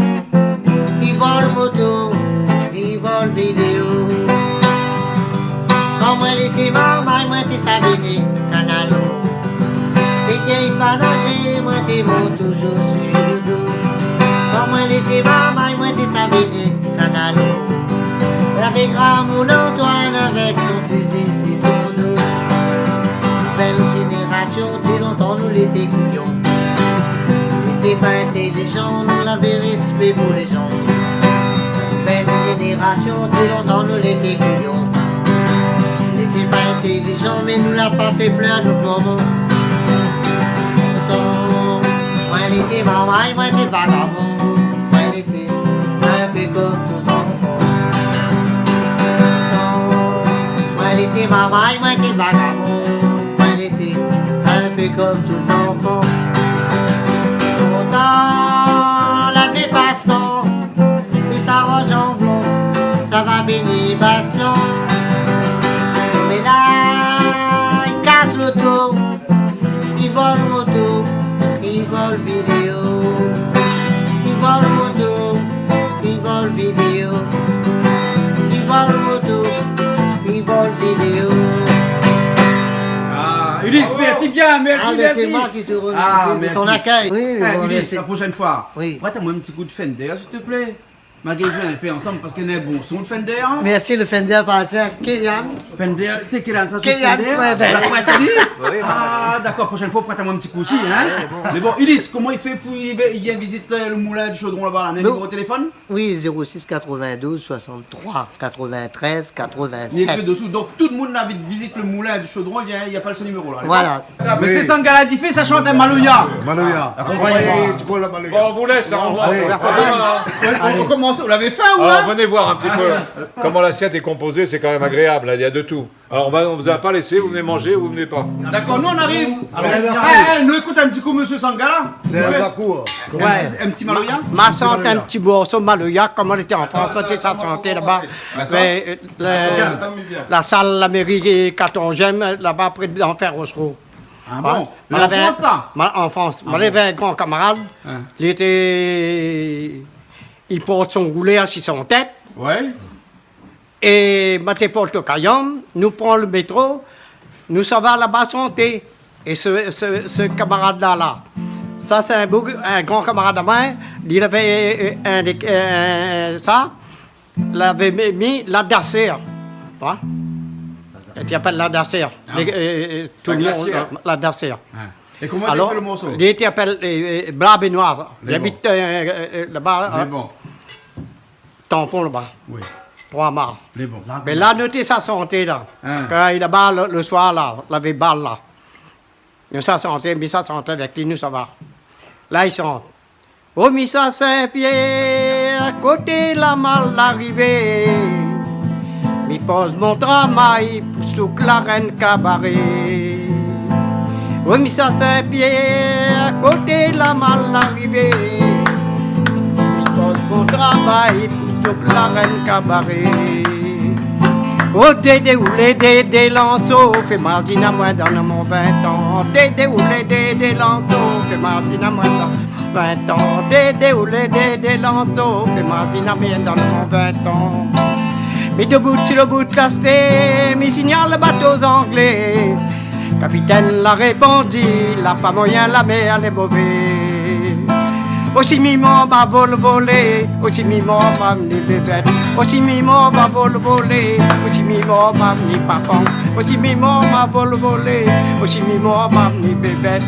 i vol moto, i vol vidéo. Kan moin lété marmay, moin té sa béni kanalon. Té gingn pa nazé, moin té mont touzour si lo do. Kan moin lété marmay, moin té sa béni kanalon. Lavé gramoun Antoine avèk son fizi si son do. Nouvèl zénérasion, di lontan nou lété kouyon. Nou lété pa intélizan, nou lavé rèspé pou lé zan. Nouvèl zénérasion, di lontan nou lété kouyon. Nou lété pa intélizan, mé nou la pa fé plèr nout momon. Lontan moin lété marmay, moin té vagabon, moin lété in pé konm tout zanfan. Lontan moin lété marmay, moin té vagabon, moin lété in pé konm tout zanfan. Lontan lavé pas tan, té saranz an blon, sa va béni basan. Mé la i kas loto, i vol moto, i vol vidéo. I vol moto, i vol vidéo. I vol moto, i vol vidéo. Ah, Ulysse, merci bien, merci, merci. Ah, mé sé moin ki té remèrsi de ton akèy. Ah, mèrsi. Oui, bon, mèrsi. Ulysse, la prochaine fois, prèt amoin in ti kou de Fender, s'il te plaît. Malgré nou zoué in pé ansanm, parske néna bon son Fender, hein. Mèrsi, lo Fender, par égzanp, Kélian. Fender, sé Kélian, sa, sé Kélian Fender. Pointé. La pointé. Oui, oui. Ah, dakor, proshèn foi, prèt amoin in ti kou osi, hein. Ah, oui, bon. Mé bon, Ulysse, koman i fé pou i vien vizit, euh, lo moulin di Chaudron laba, la ? Néna in niméro téléfone ? Oui, zéro six quatre-vingt-douze soixante-trois quatre-vingt-treize quatre-vingt-sept. Néna ke dosou. Donk, tout moun la anvi vizit lo moulin di Chaudron, i vien, i apèl so niméro la. Voilà. Mé sé Sangala Difé, sa i shant in maloya. Maloya. La konpagni. Akonpagn amoin. Bon, on vous laisse, hein, on mange. Allez. Allez. Ou la komans, ou lavé fin, ou la ? Alors, venez voir un petit peu comment l'assiette est composée, c'est quand même agréable, hein, il y a de tout. Alors, on va, on vous a pas laissé, vous venez manger ou vous venez pas ? Dakor, nou, nou ariv. Alor, eh, eh, nou ékout in ti kou Mésyé Sangala. Sé in dakour. In ti, in ti maloya. Ma, ma shant in ti morso maloya, koman lété an Frans, lété sa shanté laba. Dakor. Mé, euh, le, la sal la méri katorzièm, laba, pré d'Anfer Rochereau. Ah bon ? Mé an Frans, sa ? Mé an Frans. Ah bon ? Moin lavé in gran kamarad, li lété, li port son roulèr si son tèt. Ouais. É moin té port lo kayanm, nou pran lo métro, nou sava laba shanté. É se, se, se kamarad-la, la, sa sé in boug, in gran kamarad amoin, li lavé, euh, in, euh, sa, lavé mi, mi la dasèr. Hein ? Té i apèl la dasèr. Ah. Lé, euh, euh, tout lo moun, la dasèr. Ah. É koman i fé lo morso ? Alor, li té i apèl, euh, euh, Bla Benoît. Li abit, euh, euh, euh, laba, euh, Tampon laba. Oui. Troi Mar. Mé la, nou té sa shanté la. Hein. Kan li laba lo, lo soir la, lavé bal la. Nou sa shanté, mi sa shanté avèk li, nou sava. La, li shant. O mi sa Sin-Pièr, koté la mal arivé, mi poz mon travay pou souk la rèn kabaré. O mi sa Sin-Pièr, koté la mal arivé, mi poz mon travay pou souk la rèn kabaré. O Dédé oulé Dédé Lanso, fé mazine amoin dan mon vintan. Dédé oulé Dédé Lanso, fé mazine amoin dan vintan. Dédé oulé Dédé Lanso, fé mazine amoin dan mon vintan. Mi dobout si lo bout kastèr, mi signal bato zanglé. Kapitèn la répondi, la pa moiyin, la mèr lé mové. Osi mi mor ma vol volé, osi mi mor ma vni bébèt. Osi mi mor ma vol volé, osi mi mor ma vni papan. Osi mi mor ma vol volé, osi mi mor ma vni bébèt.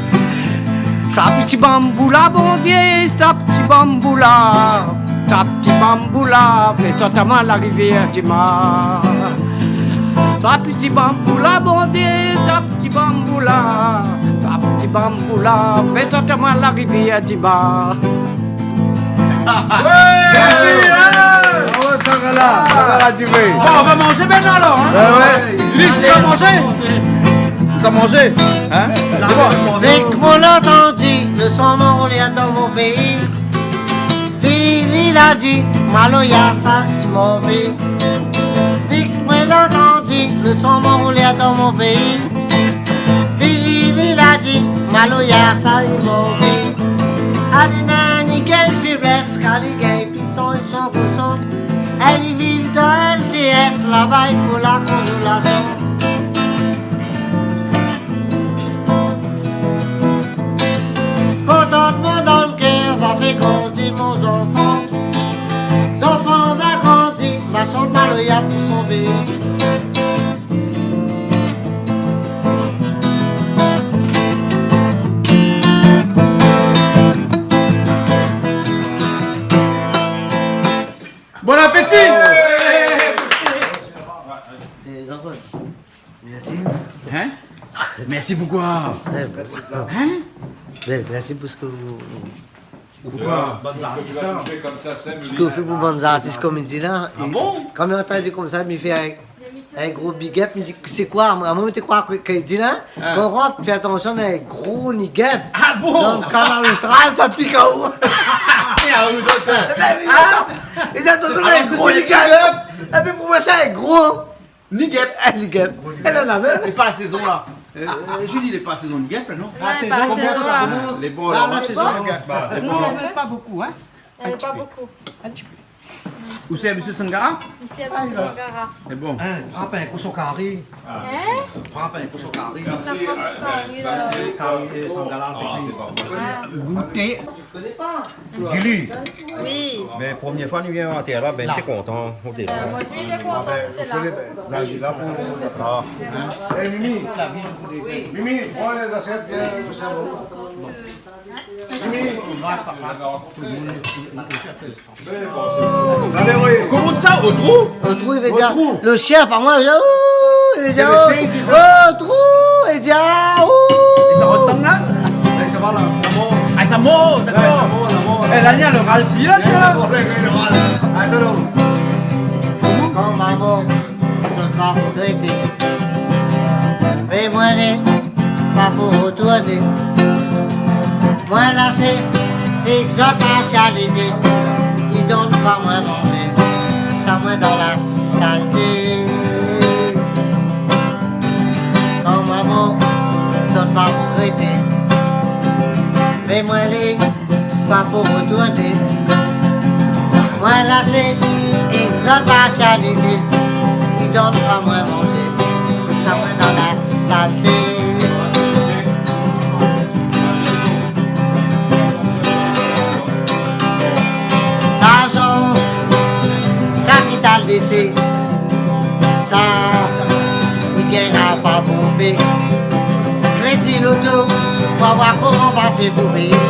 Sa piti banboula, Bondié, sa piti banboula. Sa piti banboula, fé sort amoin la rivièr di Mar. Sa piti banboula, Bondié, sa piti banboula. Sa piti banboula, fé sort amoin la rivièr di Mar. Ouais. Merci, hein. Bravo, Sangala. Sangala, tu veux. Bon, on va manger maintenant alors, hein. Ouais, ouais. Luc, tu vas manger ? Tu vas manger, hein ? Vik moin la antandi lo son mon roulèr dan mon péi. Fini la di, maloya sa i mové. Vik moin la antandi lo son mon roulèr dan mon péi. Fini la di, maloya sa i mové. Alina ni gèl fiblès, kali gèl pison, i son koson. Èl i viv dan L T S, laba i fo la konzolasion. Kontantman dan lo kèr va fé grandi mon zanfan. Zanfan va grandi, va shant maloya pou son péi. Bon appétit ! Eh, Jean-Paul, merci. Hein ? Merci pourquoi ? Eh, ben, hein ? Ben, merci pour ce que vous, pourquoi ? Bann zartis, hein. Touché comme ça, c'est ce que vous faites pour bann zartis, komédi la. Ah bon ? Kan mi antann konmsa, mi fé in, in gro big up, mi di, sé koi ? Amoin, mi té kroi ke, ke li di la, ah, kan ou rant, fé atansion, in gro nigèp. Ah bon ? Dan Kanal Austral, sa pik aou. Sé aou, doktèr. Ében, mi di sa. Ah. Li di atansion, in gro nigèp. Épi pou moin, sé in gro nigèp. In nigèp. Gro nigèp. Èl la mèm. Lé pa la sézon la. Euh, Julie, lé pa la sézon nigèp la, non ? Non, lé pa la sézon la. Lé bon, la, la sézon nigèp. Lé bon. Non, pa bokou, hein. Euh, pa bokou. Un petit peu. Ou sé mésyé Sangara ? Isi, mésyé Sangara. Lé bon. Hein, frap in kou su kari. Hein ? Frap in kou su kari. Sa frap su kari, la. Kari, euh, Sangara, ah, sé pa posib. Gouté. Julie. Oui. Mé promié foi nou vien atèr la, ben, té kontan, ou té la. Euh, moin osi, mi té kontan, tout lé la. La, la, la, la. Ah. Eh, Mimi. Mimi, pran lé zasièt, vien, sé bon. Mimi. Koman sa, o trou ? O trou, i vé dir lo shien, pa moin, i vé dir, ouh, i vé dir, ouh, o trou, i vé dir, ah, ouh. É sa i rotang la ? Eh, sa va la, sa mor. Ah, sa mor, dakor. Eh, sa mor, sa mor. Eh, la, li la lo ral si la, shien la. Eh, sa mor, la, la, la. Atann, non. Kan ma mor, zot va rogrété. Mé moin lé pa pou rotourné. Moin la sé égzanp partialité. I donn pa moin manzé, sa moin dan la salté. Kan ma mor, zot va rogrété. Mé moin lé pa pou rotourné. Moin la sé égzanp partialité. I donn pa moin manzé, sa moin dan la salté. Larzan, kapital déshé. Sa i gingnra pa pou péyé. Krédi loto, pou voir koman va fé pou péyé.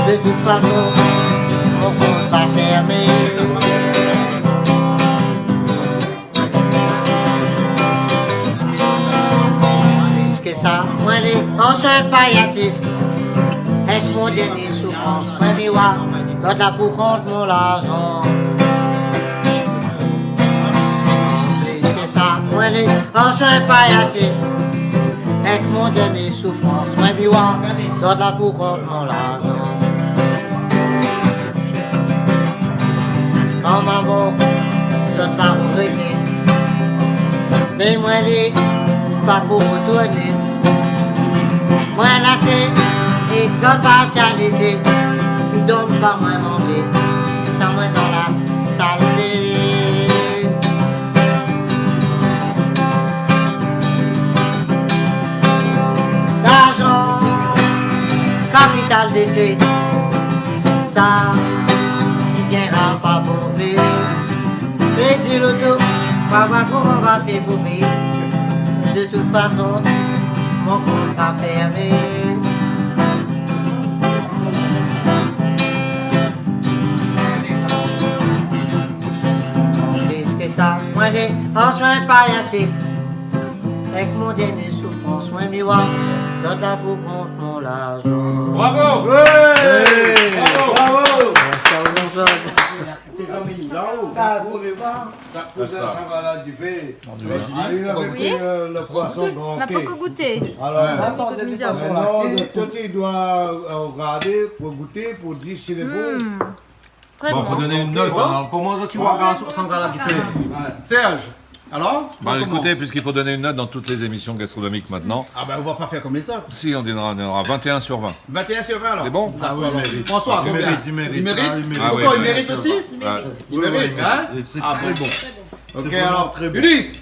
De tout fason, mon kont va fèrmé. Plis ke sa, moin lé an soin paliatif. Èk mon dèrnié soufrans, moin mi oi, zot la pou kont mon larzan. Plis ke sa, moin lé an soin paliatif. Èk mon dèrnié soufrans, moin mi oi, zot la pou kont mon larzan. Kan ma mor, zot va rogrété. Mé moin lé pa pou rotourné. Moin la sé égzanp partialité. I donn pa moin manzé, sa moin dan la salté. Larzan, kapital déshé. Sa i gingnra pa pou péyé. Krédi loto, pa voir koman va fé pou péyé. De tout fason, mon kont va fèrmé. Plis ke sa, moin lé an soin paliatif. Èk mon dèrnié soufrans, moin mi oi, zot la pou kont mon larzan. Bravo ! Ouais ! Bravo ! Bravo ! Merci à vous. Sa, pou lé va. Sa, pou sa, sa va la, di fé. Ah, li la fé kui, euh, le poisson granké. Oui. Ma pokor gouté. Alor, mintnan, de koté i doi, euh, rogardé, pou gouté, pou dir si lé bon. Très bon. Bon, fo donn in not, hein. Koman sa, ou va rogard sangala di fé ? Ouais. Serge, alor ? Bah, koman ? Écoutez, puisqu'il faut donner une note dans toutes les émissions gastronomiques maintenant. Ah bah, on va pas faire comme les autres. Si, on donnera, on donnera vingt et un sur vingt. Vingt et un sur vingt, alors. C'est bon ? D'accord, alors. François, combien ? Ah oui, mérite, mérite. Il mérite ? Ah, il mérite. Ah oui, bien sûr. Pourquoi, il mérite aussi ? Ouais. Il mérite, hein ? Oui, oui, c'est très bon. Ah, bon. C'est vraiment très bon. Ok, alors, Ulysse,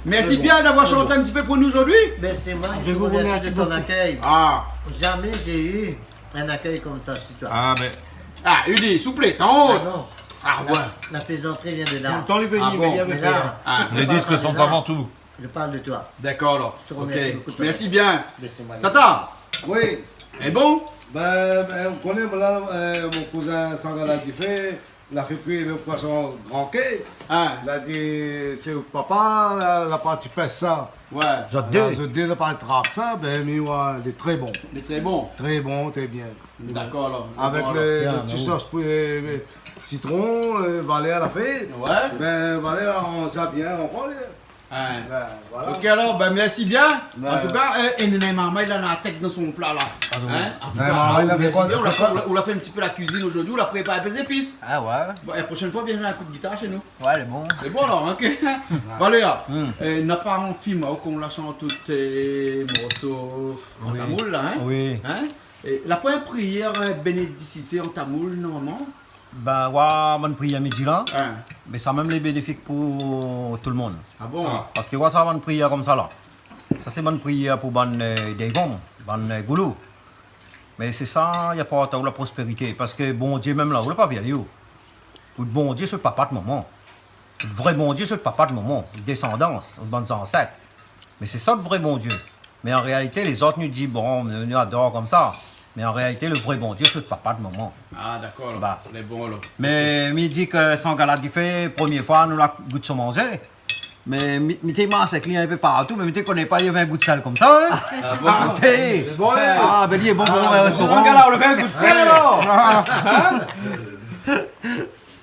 merci bien d'avoir chanté un petit peu pour nous aujourd'hui. Ben, c'est moi qui vous remercie de ton accueil. Ah. Jamais j'ai eu un accueil comme ça chez toi. Ah, mais, ah, Ulysse, souple, san ont. Ah non. Ah, ouais. La, la plaisanterie vient de là. Tout le temps, il veut dire, ah bon ? Mais là, ah. Les disques sont avant tout. Je parle de toi. D'accord, alors. Je te remercie beaucoup de ton accueil. Ok. Merci bien. Laissez-moi. Tata. Oui. Lé bon ? Ben, ben, ou koné, la, euh, mon kouzin sangala di fé, la fé kui le poisson granké. Hein. La di, sé papa, la, la parti pès sa. Ouais. Zot dé. La, zot dé la parti trap sa, ben, mi, ouais, lé très bon. Lé très bon. Très bon, très bien. D'accord, alors. Avec le, le ti sos pou, euh, sitron, euh, Valère la fé. Ouais. Ben, Valère, on sait bien, on connaît. Hein. Ben, voilà. Ok, alors, ben, merci bien. Ben, en tout cas, euh, é néna marmay la, la tèt dan son pla la. Ah, oui. Hein ? En tout cas, ah, ou la fé in ti pé la kuizine zordi, ou la prépar in pé zépis. Ah ouais. Bon, é la proshèn foi, vien zoué in kou de gitar shé nou. Ouais, lé bon. Lé bon, alor, ok. Valère, euh, na pa an fim, hein, ou la shant tout, euh, morso an tamoul la, hein ? Oui. Hein ? É la poin prièr, euh, bénédisité an tamoul, normalman ? Ben, oua, bann prièr midi la. Hein. Mé sa mèm lé bénéfik pou tout le monde. Ah bon ? Parske oua, sa bann prièr konmsa la. Sa sé bann prièr pou bann, euh, dévon, bann, euh, goulou. Mé sé sa, i aport aou la prospérité. Parske Bondié mèm la, ou la pa vi ali, ou. Out Bondié, sé papa de momon. Out vré Bondié, sé papa de momon. Out désandans, out bann zansèt. Mé sé sa, out vré Bondié. Mé an réalité, lézot nou di, bon, nou, nou ador konmsa. Mé an réalité, le vré Bondié, sé papa de momon. Ah, dakor, alor. Bah. Lé bon, alor. Mé mi di ke sangala di fé, promié foi, nou la gout son manzé. Mé mi, mi té manz èk li in pé partou, mé mi té koné pa li lavé in gou de sèl konmsa, hein. Ah bon ? Té. Lé bon, hein ? Ah, ben, li lé bon pou in réstoran. Sangala, ou la fé in gou de sèl, alor ? Hein ?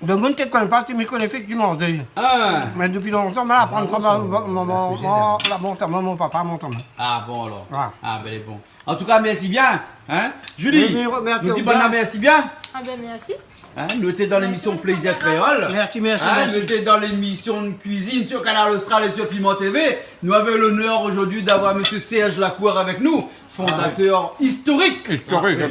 Demoun té koné pa, té mi koné fé ki manzé. Ah. Mé dopi lontan, ma aprann sa, ma, ma, ma, la mont, momon, papa mont amoin. Ah bon, alor. Ouais. Ah, ben, lé bon. En tout cas, merci bien, hein. Julie, nou di banna mèrsi bien. Ah ben, merci. Hein, nou lété dan lémision Plaisir Créole. Merci, merci, merci. Hein, nou lété dan lémision de cuisine sur Kanal Austral et sur Piment T V. Nou avions l'honneur aujourd'hui d'avoir monsieur Serge Lacour avec nous, fondateur historique, hein,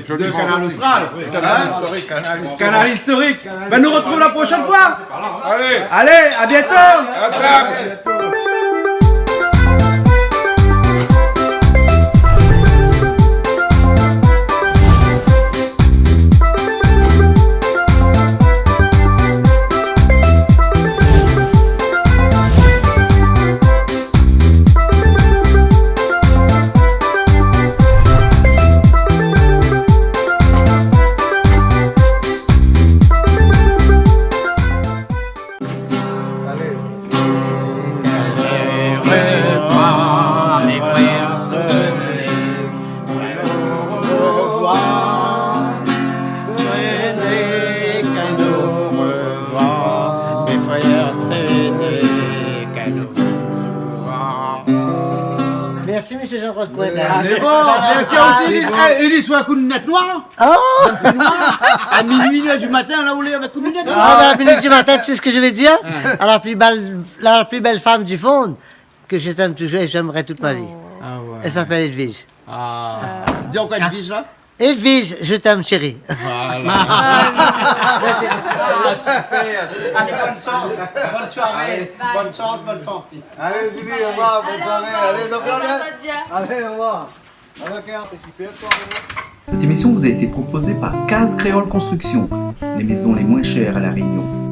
de Kanal Austral. Kanal Historique. Kanal Historique. Ben, nou retrouv la proshèn foi. Allez. Allez, à bientôt. À bientôt. Allez. Merci, monsieur Jean-Claude Coindin. Mé bon, mèrsi osi. Ah, sé bon. Eh, Ulysse, ou la kouni nèt noir ? Oh ! À minuit, une heure du matin, la, ou lé avèk kouni nèt noir ? Ah, ben, à minuit du matin, tu sais ce que je vais dire ? Hein. À la plus belle, la plus belle femme du monde, que je t'aime toujours et j'aimerai toute ma vie. Ah ouais. Elle s'appelle Edwige. Ah. Di ankor Edwige, la ? Edwige, je t'aime, chérie. Voilà. Ah, super. Allez, bonne chance, bonne soirée, bonne chance, bonne santé. Allez, Julie, au revoir, bonne soirée. Allez, au revoir. Allez, donc, là, allez, au revoir. Cette émission vous a été proposée par Case Créole Construction, les maisons les moins chères à La Réunion.